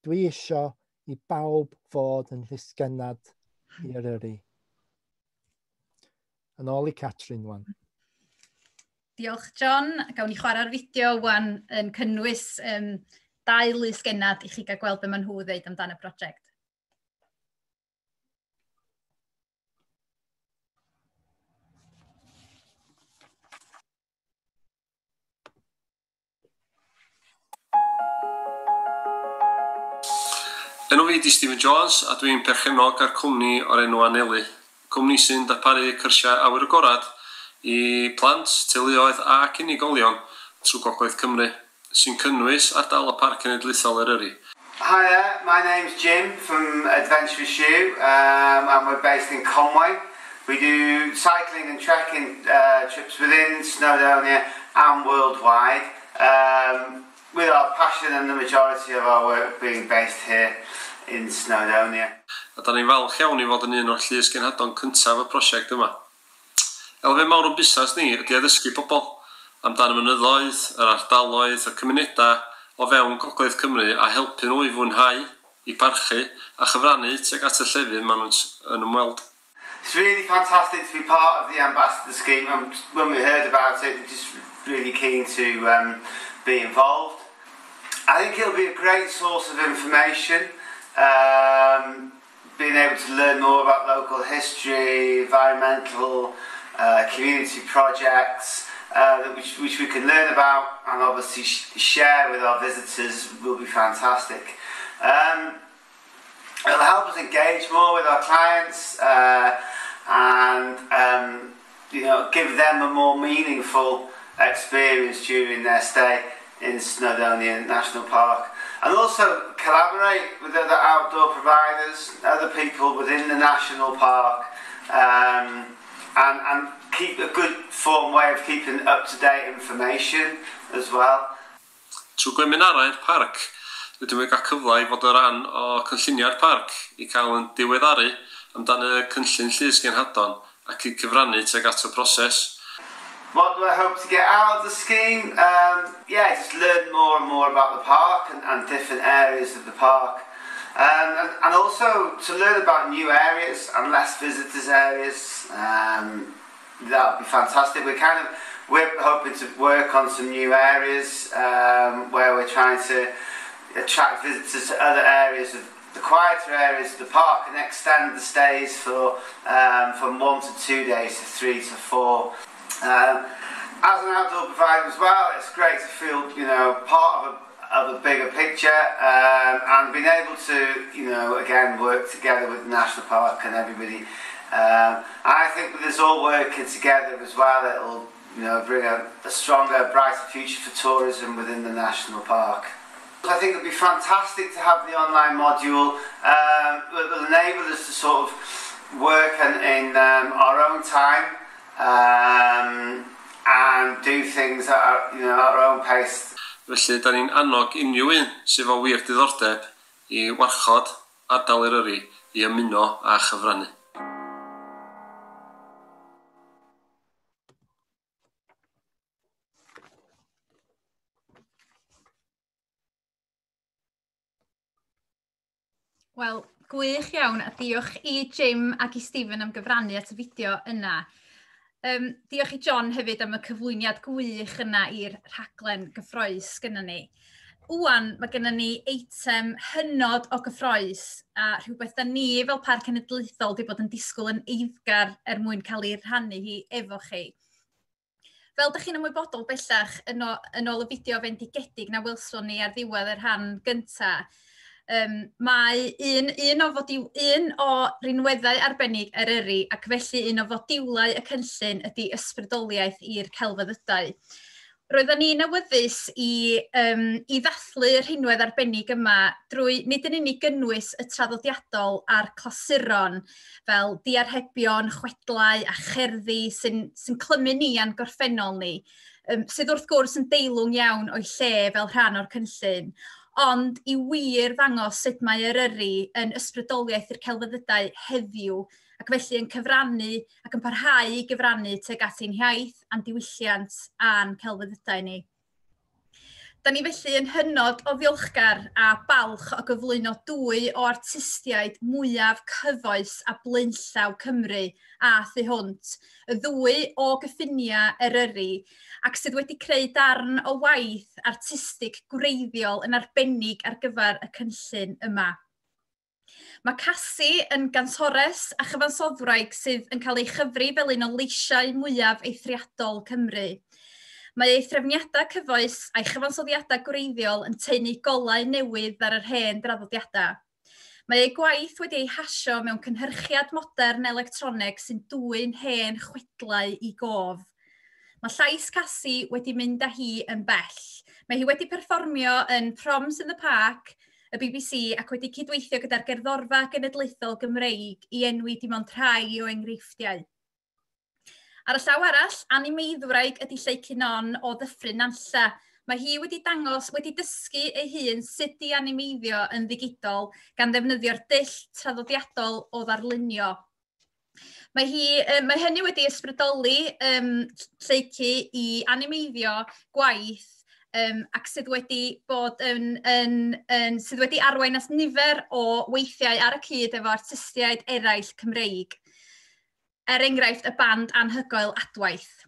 dwi isio i bawb fod yn llysgennad i Eryri. Yn ôl i Catrin wan. Diolch, John. Gawn ni chwarae'r fideo wan yn cynnwys dau lysgennad i chi gael gweld be maen nhw ddeud amdan y prosiect. Enw fi 'di Stephen Jones a dwi'n perchennog ar cwmni o'r enw Anelu. Cwmni sy'n darparu cyrsiau awyr agored i plant, teuluoedd ac unigolion trwy Gogledd Cymru, sy'n cynnwys ardal y Parc Cenedlaethol Eryri. Hi there, my name's Jim from Adventurous You, and we're based in Conway. We do cycling and trekking trips within Snowdonia and worldwide, with our passion and the majority of our work being based here in Snowdonia. A da ni'n falch iawn i fod yn un o'r llysgenhadon cyntaf y prosiect yma. Elfen mawr o'n busnes ni ydy addysgu pobl amdan y mynyddoedd, yr ardaloedd, y cymunedau o fewn Gogledd Cymru a helpu nhw i fwynhau, i barchu a chyfrannu tuag at y llefydd maen nhw'n yn ymweld. It's really fantastic to be part of the Ambassador Scheme, and when we heard about it, we're just really keen to be involved. I think it'll be a great source of information, being able to learn more about local history, environmental, community projects, which we can learn about and obviously share with our visitors will be fantastic. It'll help us engage more with our clients and give them a more meaningful experience during their stay in Snowdonia National Park. And also collaborate with other outdoor providers, other people within the national park, and keep a good form way of keeping up-to-date information as well. Trwy gweminarau'r parc, rydym wedi cael cyfle i fod yn rhan o cynlluniau'r parc i cael yn diweddaru amdan y cynllun Llys Genhadon ac i cyfrannu tuag at y proses. What do I hope to get out of the scheme? Yeah, just learn more and more about the park and different areas of the park. And also to learn about new areas and less visitors areas. That would be fantastic. We're hoping to work on some new areas where we're trying to attract visitors to other areas of the quieter areas of the park and extend the stays for from 1 to 2 days to 3 to 4. As an outdoor provider as well, it's great to feel part of a bigger picture, and being able to again work together with the National Park and everybody. I think with us all working together as well, it'll bring a stronger, brighter future for tourism within the National Park. I think it'd be fantastic to have the online module. It will enable us to sort of work in our own time, and do things at our own pace. Felly, da ni'n annog unrhyw un sydd efo wir diddordeb i warchod ardal Eryri i ymuno a chyfrannu. Wel, gwych iawn, a diolch i Jim ac i Stephen am gyfrannu at y fideo yna. Diolch i John hefyd am y cyflwyniad gwych yna i'r rhaglen gyffrous gynnon ni. Ŵan, mae gynnon ni eitem hynod o gyffrous a rhywbeth da ni fel Parc Cenedlaethol wedi bod yn disgwyl yn eiddgar er mwyn cael ei rhannu hi efo chi. Fel dych chi'n ymwybodol bellach yn ôl y fideo fendigedig na welson ni ar ddiwedd y rhan gyntaf, mae un o rinweddau arbennig Eryri ac felly un o fodiwlau y cynllun ydy ysbrydoliaeth i'r celfyddydau. Roedden ni'n awyddus i ddathlu rhinwedd arbennig yma drwy nid yn unig gynnwys y traddodiadol a'r clasuron fel diarhebion, chwedlau a cherddi sy'n clymu ni a'n gorffennol ni, sydd wrth gwrs yn deilwng iawn o'i lle fel rhan o'r cynllun, ond i wir ddangos sut mae Eryri yn ysbrydoliaeth i'r celfyddydau heddiw, ac felly yn cyfrannu ac yn parhau i gyfrannu tuag at ein hiaith, a'n diwylliant a'n celfyddydau ni. Da ni felly yn hynod o ddiolchgar a balch o gyflwyno dwy o artistiaid mwyaf cyfoes a blaenllaw Cymru a thu hwnt, y ddwy o gyffiniau Eryri, ac sydd wedi creu darn o waith artistig gwreiddiol yn arbennig ar gyfer y cynllun yma. Mae Casi yn gantores a chyfansoddwraig sydd yn cael ei chyfri fel un o leisiau mwyaf eithriadol Cymru. Mae ei threfniadau cyfoes a'i chyfansoddiadau gwreiddiol yn taenu golau newydd ar yr hen draddodiadau. Mae ei gwaith wedi ei hasio mewn cynhyrchiad modern electroneg sy'n dwyn hen chwedlau i gof. Mae llais Casi wedi mynd â hi yn bell. Mae hi wedi perfformio yn Proms in the Park, y BBC, ac wedi cydweithio gyda'r Gerddorfa Genedlaethol Gymreig i enwi dim ond rhai o enghreifftiau. Ar y llaw arall, animeiddwraig ydy Lleucu Non o Ddyffryn Nantlle. Mae hi wedi dysgu ei hun sut i animeiddio yn ddigidol gan ddefnyddio'r dull traddodiadol o ddarlunio. Mae hynny wedi ysbrydoli Lleucu i animeiddio gwaith ac sydd wedi bod sydd wedi arwain at nifer o weithiau ar y cyd efo artistiaid eraill Cymreig. Er enghraifft, y band anhygoel Adwaith.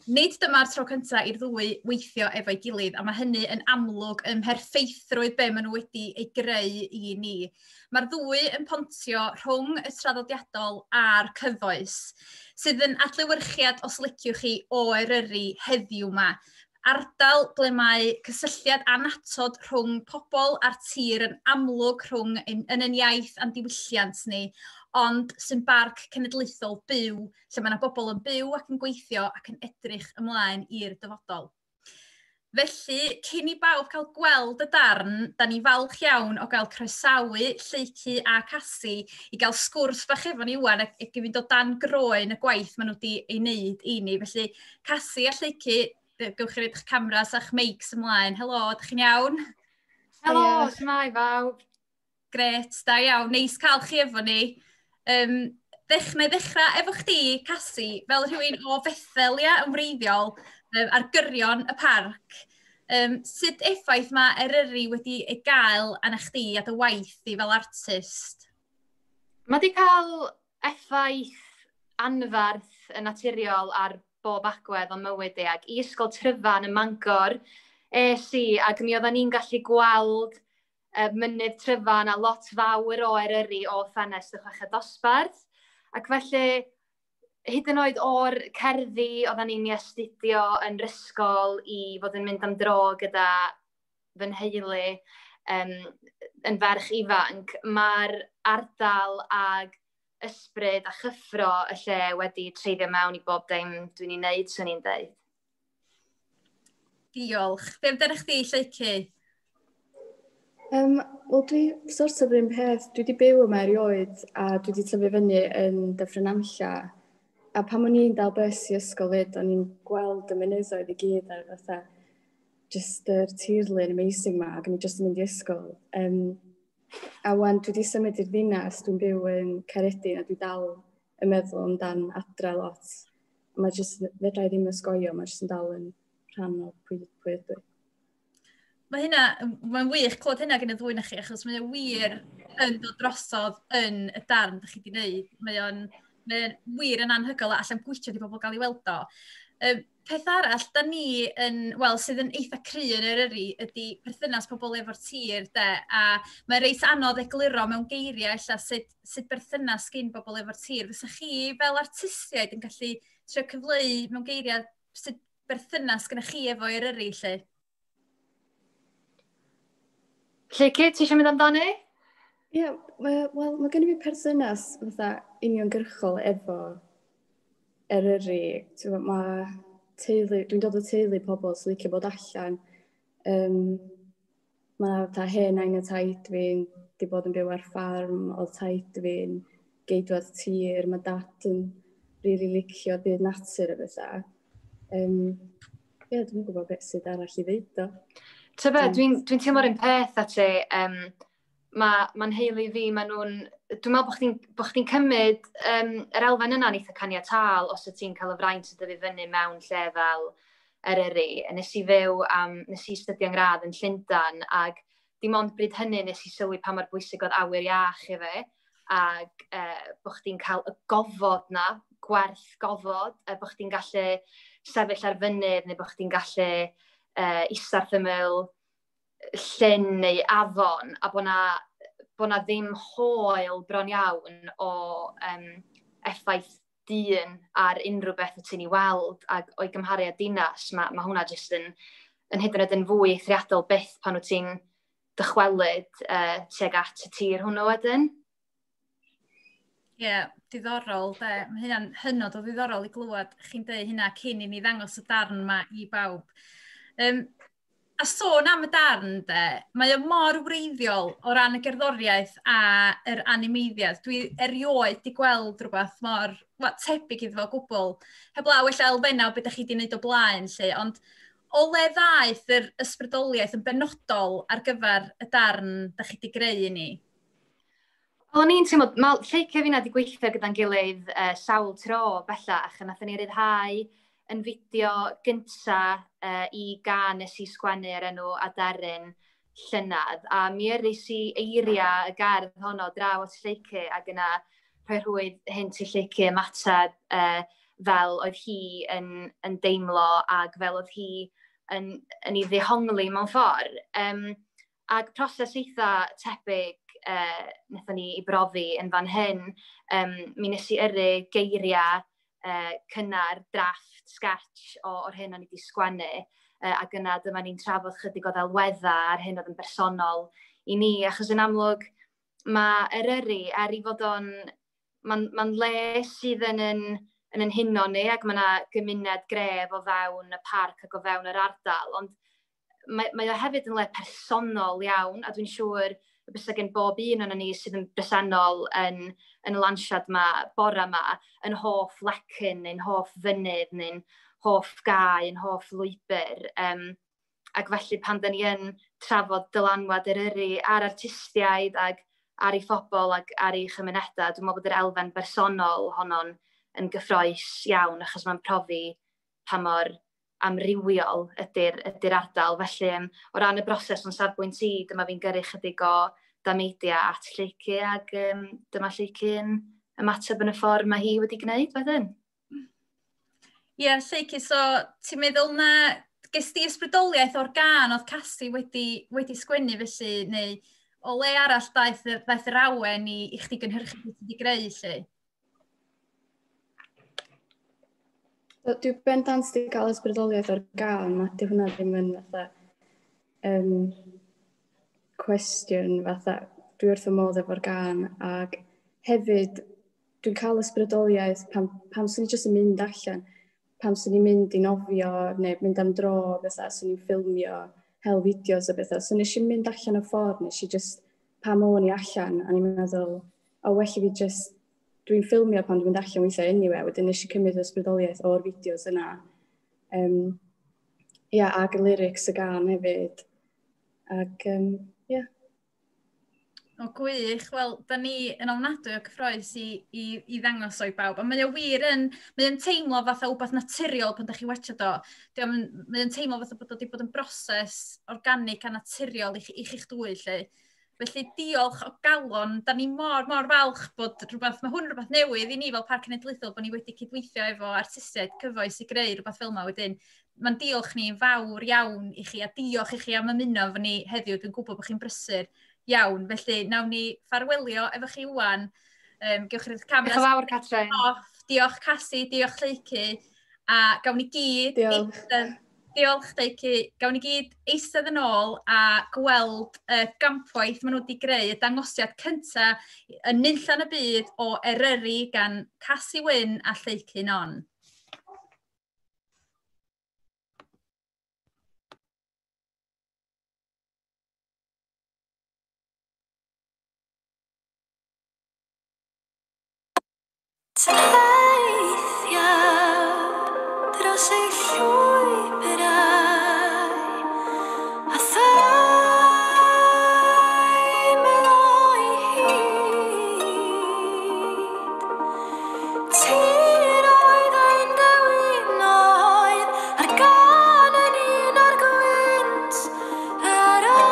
Nid dyma'r tro cyntaf i'r ddwy weithio efo'i gilydd, a mae hynny yn amlwg ym mherffeithrwydd be maen nhw wedi ei greu i ni. Mae'r ddwy yn pontio rhwng y traddodiadol a'r cyfoes, sydd yn adlewyrchiad, os liciwch chi, o Eryri heddiw yma. Ardal ble mae cysylltiad annatod rhwng pobl a'r tir yn amlwg rhwng yn ein iaith a'n diwylliant ni, ond sy'n barc cenedlaethol byw, lle mae yna bobl yn byw ac yn gweithio ac yn edrych ymlaen i'r dyfodol. Felly, cyn i bawb cael gweld y darn, da ni falch iawn o gael croesawu Lleucu a Casi i gael sgwrs bach efo ni wan ac i fynd o dan groen y gwaith maen nhw wedi ei wneud i ni. Felly, Casi a Lleucu, gewch chi roid eich cameras a'ch mics ymlaen. Helo, ydych chi'n iawn? Helo, shwmae bawb? Grêt, da iawn. Neis cael chi efo ni. Na i ddechrau efo chdi, Casi, fel rhywun o Fethel, ia, yn wreiddiol, ar gyrion y parc. Sut effaith mae Eryri wedi ei gael arna chdi a dy waith di fel artist? Mae wedi cael effaith anferth yn naturiol ar bob agwedd o'n mywyd i, ac i Ysgol Tryfan ym Mangor es i, ac mi oedden ni'n gallu gweld mynydd Tryfan a lot fawr o Eryri o ffenest y chweched dosbarth. Ac felly, hyd yn oed o'r cerddi oedden ni'n ei astudio yn yr ysgol i fod yn mynd am dro gyda fy nheulu yn ferch ifanc, mae'r ardal ag ysbryd a chyffro y lle wedi treiddio mewn i bob dim dwi'n ei wneud, swn i'n dweud. Diolch. Be amdano chdi, Lleucu? Wel, dwi sort of yr un peth. Dwi wedi byw yma erioed a dwi wedi tyfu fyny yn Dyffryn Nantlle. A pan o'n i'n dal bus i ysgol fyd, o'n i'n gweld y mynyddoedd i gyd ar fatha just yr tirlun amazing ma, ac o'n i just yn mynd i ysgol. A wan dwi wedi symud i'r ddinas, dwi'n byw yn Caeredin a dwi dal yn meddwl amdan adra lot. Mae just, fedra i ddim ysgoio, mae just yn dal yn rhan o pwy ydw i. Mae hynna, mae'n wych clywed hynna gen y ddwy na chi, achos mae o wir yn dod drosodd yn y darn ydych chi wedi gwneud. Mae wir yn anhygoel a allan gwytio di bobl gael ei weld o. Peth arall, da ni yn, wel, sydd yn eitha cry yn Eryri, ydy perthynas pobl efo'r tir, de, a mae'n reit anodd egluro mewn geiriau ella sut berthynas gyn bobl efo'r tir. Fysa chi fel artistiaid yn gallu trio cyfleu mewn geiriau sut berthynas gyda chi efo Eryri, lle? Lleucu, ti eisiau mynd amdani? Ie, yeah, wel, mae gen i fi perthynas fatha uniongyrchol efo Eryri. Mae teulu, dwi'n dod o teulu pobl sy'n licio bod allan. Mae fatha hen nain a taid fi'n di bod yn byw ar ffarm, oedd taid fi'n geidwad tir, mae dad yn rili licio byd natur a bethau. Ie, dwi'n gwybod beth sydd arall i ddeud o. Ta be, dwi'n dwi teimlo'r un peth a ti. Mae nheulu fi, maen nhw'n... Dwi'n meddwl bo chdi'n cymryd yr elfen yna'n eitha caniataol os y ti'n cael y fraint o dyfu fyny mewn lle fel Eryri. Nes i fyw am... Nes i astudio ngradd yn Llundain, ac dim ond bryd hynny nes i sylwi pa mor bwysig oedd awyr iach i fi, ac bo chdi'n cael y gofod na, gwerth gofod, bo chdi'n gallu sefyll ar fynydd neu bo chdi'n gallu ista wrth ymyl llyn neu afon, a bo na ddim hoel bron iawn o effaith dyn ar unrhyw beth wyt ti'n ei weld, ac o'i gymharu â dinas, mae hwnna jyst yn hyd yn oed yn fwy eithriadol byth pan wyt ti'n dychwelyd tuag at y tir hwnnw wedyn. Ie, yeah, diddorol, de. Mae hynna'n hynod o ddiddorol i glywed chi'n deud hynna cyn i ni ddangos y darn yma i bawb. A sôn am y darn, de, mae o mor wreiddiol o ran y gerddoriaeth a yr animeiddiad. Dwi erioed di gweld rhywbeth mor tebyg iddo fo o gwbl. Heblaw ella elfennau o beth ydych chi wedi gwneud o blaen, lle, ond o le ddaeth yr ysbrydoliaeth yn benodol ar gyfer y darn ydych chi wedi greu i ni? Wel, o'n i'n teimlo, mae Lleucu a finna wedi gweithio gyda'n gilydd sawl tro bellach, a nathon ni ryddhau yn fideo gynta i gan nes i sgwennu ar enw Aderyn llynedd, a mi yrris i eiriau y gerdd honno draw at Lleucu, ac yna rhoi rhwydd hyn i Lleucu ymateb fel oedd hi yn deimlo ac fel oedd hi yn ei ddehongli mewn ffordd. Ac proses eitha tebyg wnaethon ni i brofi yn fan hyn. Mi nes i yrru geiriau cynnar, drafft, sketch o'r hyn o'n i wedi sgwennu, ac yna dyma ni'n trafod chydig o ddelweddau ar hyn oedd yn bersonol i ni, achos yn amlwg mae Eryri, er i fod o'n, mae'n le sydd yn huno ni, ac mae yna gymuned gref o fewn y parc ac o fewn yr ardal, ond Mae o hefyd yn le personol iawn, a dwi'n siŵr y bysa gen bob un o'n ni sydd yn bresennol yn y lansiad ma, bora ma, yn hoff lecyn, neu'n hoff fynydd, neu'n hoff gae, yn hoff lwybr. Ac felly pan da ni yn trafod dylanwad Eryri ar artistiaid ac ar ei phobl ac ar ei chymunedau, dwi'n meddwl bod yr elfen bersonol honno'n yn gyffrous iawn, achos mae'n profi pa mor amrywiol ydy'r ardal. Felly, o ran y broses o'n safbwynt i, dyma fi'n gyrru chydig o dameidiau at Lleucu, ac dyma Lleucu'n ymateb yn y ffordd mae hi wedi gwneud wedyn. Ie, yeah, Lleucu, so ti'n meddwl na ges di ysbrydoliaeth o'r gân oedd Casi wedi sgwennu felly, neu o le arall daeth yr awen i chdi gynhyrchu beth ti wedi greu, lle? Dwi bendant wedi cael ysbrydoliaeth o'r gân, a di hwnna ddim yn fatha cwestiwn, fatha dwi wrth y modd efo'r gân, ac hefyd dwi'n cael ysbrydoliaeth pam swn i jyst yn mynd allan, pam swn i'n mynd i nofio neu mynd am dro, fatha swn i'n ffilmio, hel fideos a bethau. So nes i mynd allan y ffordd, nes i just pam o'n i allan, a ni'n meddwl, o well i fi just, dwi'n ffilmio pan dwi'n mynd allan weithiau anyway, wedyn nes i cymryd ysbrydoliaeth o'r fideos yna. Ia, ac y lyrics y gân hefyd. Ac, ia. O, gwych. Wel, da ni yn ofnadwy o cyffrous i ddangos o'i bawb. A mae o wir yn, mae o'n teimlo fatha wbath naturiol pan da chi watchad o. Mae o'n teimlo fatha bod o wedi bod yn broses organic a naturiol i chi'ch dwy, lle. Felly diolch o galon, da ni mor, mor falch bod rhywbeth, mae hwn rhywbeth newydd i ni fel Parc Cenedlaethol, bod ni wedi cydweithio efo artistiaid cyfoes i greu rhywbeth fel yma wedyn. Mae'n diolch ni'n fawr iawn i chi, a diolch i chi am ymuno efo ni heddiw. Dwi'n gwybod bod chi'n brysur iawn, felly nawn ni ffarwelio efo chi ŵan. Gewch chi'r cameras. Diolch yn fawr, Catrin. Diolch Casi, diolch Lleucu, a gawn ni gyd... Diolch. Diolch, Lleucu. Gawn ni gyd eistedd yn ôl a gweld y gampwaith maen nhw wedi greu, y dangosiad cyntaf yn nunllan y byd o Eryri gan Casi Wyn a Lleucu Non. Teithia dros ei llwybrau a theimlo'i hyd. Tiroedd ein dewinoedd a'r gân yn un o'r gwynt Eryri.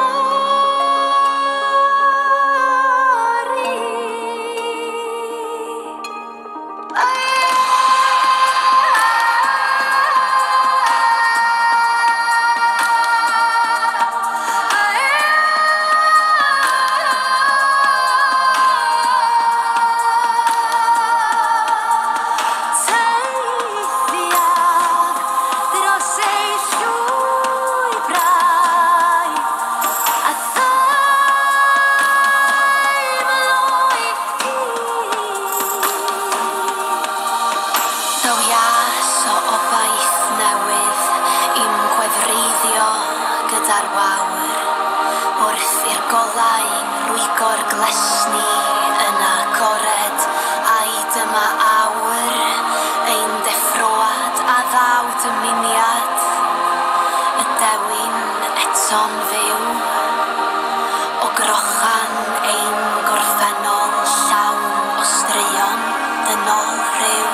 Teithiaf dros ei llwybrau a theimlo'i hyd. Daw ias o obaith newydd i'm gwefreiddio gyda'r wawr, wrth i'r golau rwygo'r glesni yn agored, ai dyma awr ein deffroad a ddaw dymuniad y dewin eto'n fyw, o grochan ein gorffennol llawn o straeon dynol rhyw.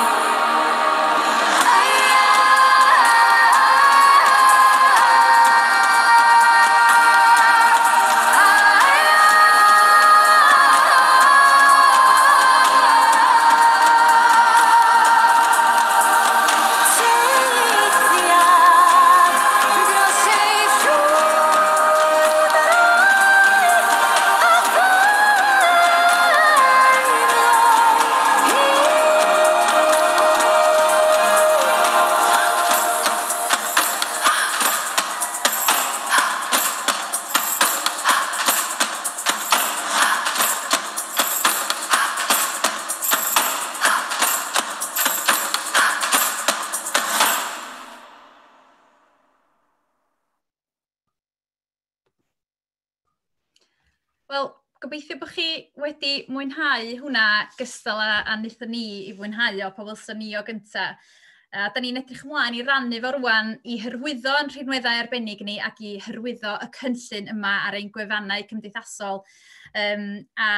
Teithiaf dros ei llwybrau a Wel, gobeithio bod chi wedi mwynhau hwnna gystal â wnaethon ni i fwynhau o, pa welson ni o gynta. A da ni'n edrych ymlaen i rannu fo rwan i hyrwyddo yn rhinweddau arbennig ni ac i hyrwyddo y cynllun yma ar ein gwefannau cymdeithasol. A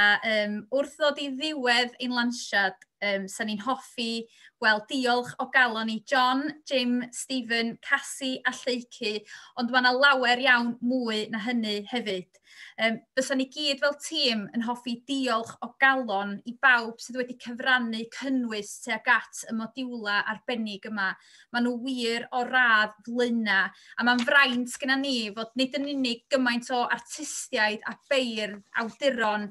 wrth ddod i ddiwedd ein lansiad, 'sa ni'n hoffi gweld diolch o galon i John, Jim, Stephen, Cassie a Lleicu, ond mae yna lawer iawn mwy na hynny hefyd. Fysa ni gyd fel tîm yn hoffi diolch o galon i bawb sydd wedi cyfrannu cynnwys tuag at y modiwla arbennig yma. Maen nhw wir o radd flaena, a mae'n fraint gyda ni fod nid yn unig gymaint o artistiaid a beirdd, awduron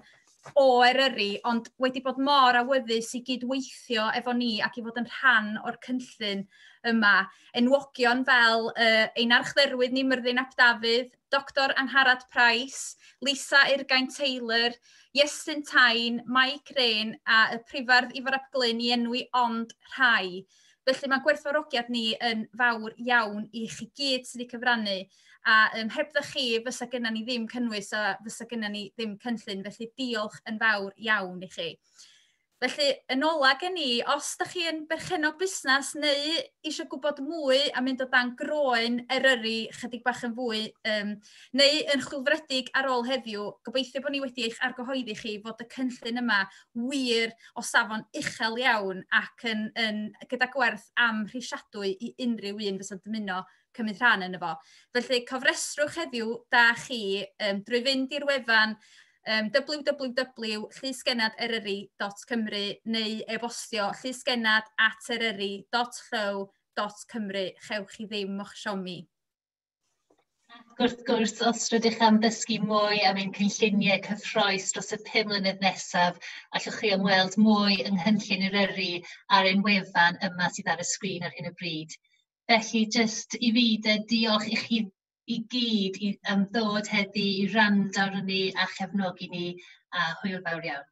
o Eryri, ond wedi bod mor awyddus i gydweithio efo ni ac i fod yn rhan o'r cynllun yma. Enwogion fel ein archdderwydd ni Myrddin ap Dafydd, Dr Angharad Price, Lisa Eurgain Taylor, Iestyn Tyne, Mike Raine a y prifardd Ifor ap Glyn, i enwi ond rhai. Felly mae gwerthfawrogiad ni yn fawr iawn i chi gyd sydd wedi cyfrannu. A hebdda chi, fysa gynna ni ddim cynnwys a fysa gynna ni ddim cynllun. Felly diolch yn fawr iawn i chi. Felly, yn ola gen i, os da chi yn berchennog busnes neu eisiau gwybod mwy a mynd o dan groen Eryri chydig bach yn fwy, neu yn chwilfrydig ar ôl heddiw, gobeithio bod ni wedi eich argyhoeddi chi fod y cynllun yma wir o safon uchel iawn ac yn gyda gwerth amhrisiadwy i unrhyw un fysa'n dymuno cymryd rhan yn efo. Felly, cofrestrwch heddiw da chi drwy fynd i'r wefan www.llysgennaderyri.cymru neu e-bostio llysgennad@eryri.llyw.cymru. Chewch chi ddim o'ch siomi. Ac wrth gwrs, os rydych am ddysgu mwy am ein cynlluniau cyffrous dros y 5 mlynedd nesaf, allwch chi ymweld mwy yng nghynllun Eryri ar ein wefan yma sydd ar y sgrin ar hyn o bryd. Felly, jyst i fi de, diolch i chi i gyd am ddod heddi i wrando arnon ni a chefnogi ni, a hwyl fawr iawn.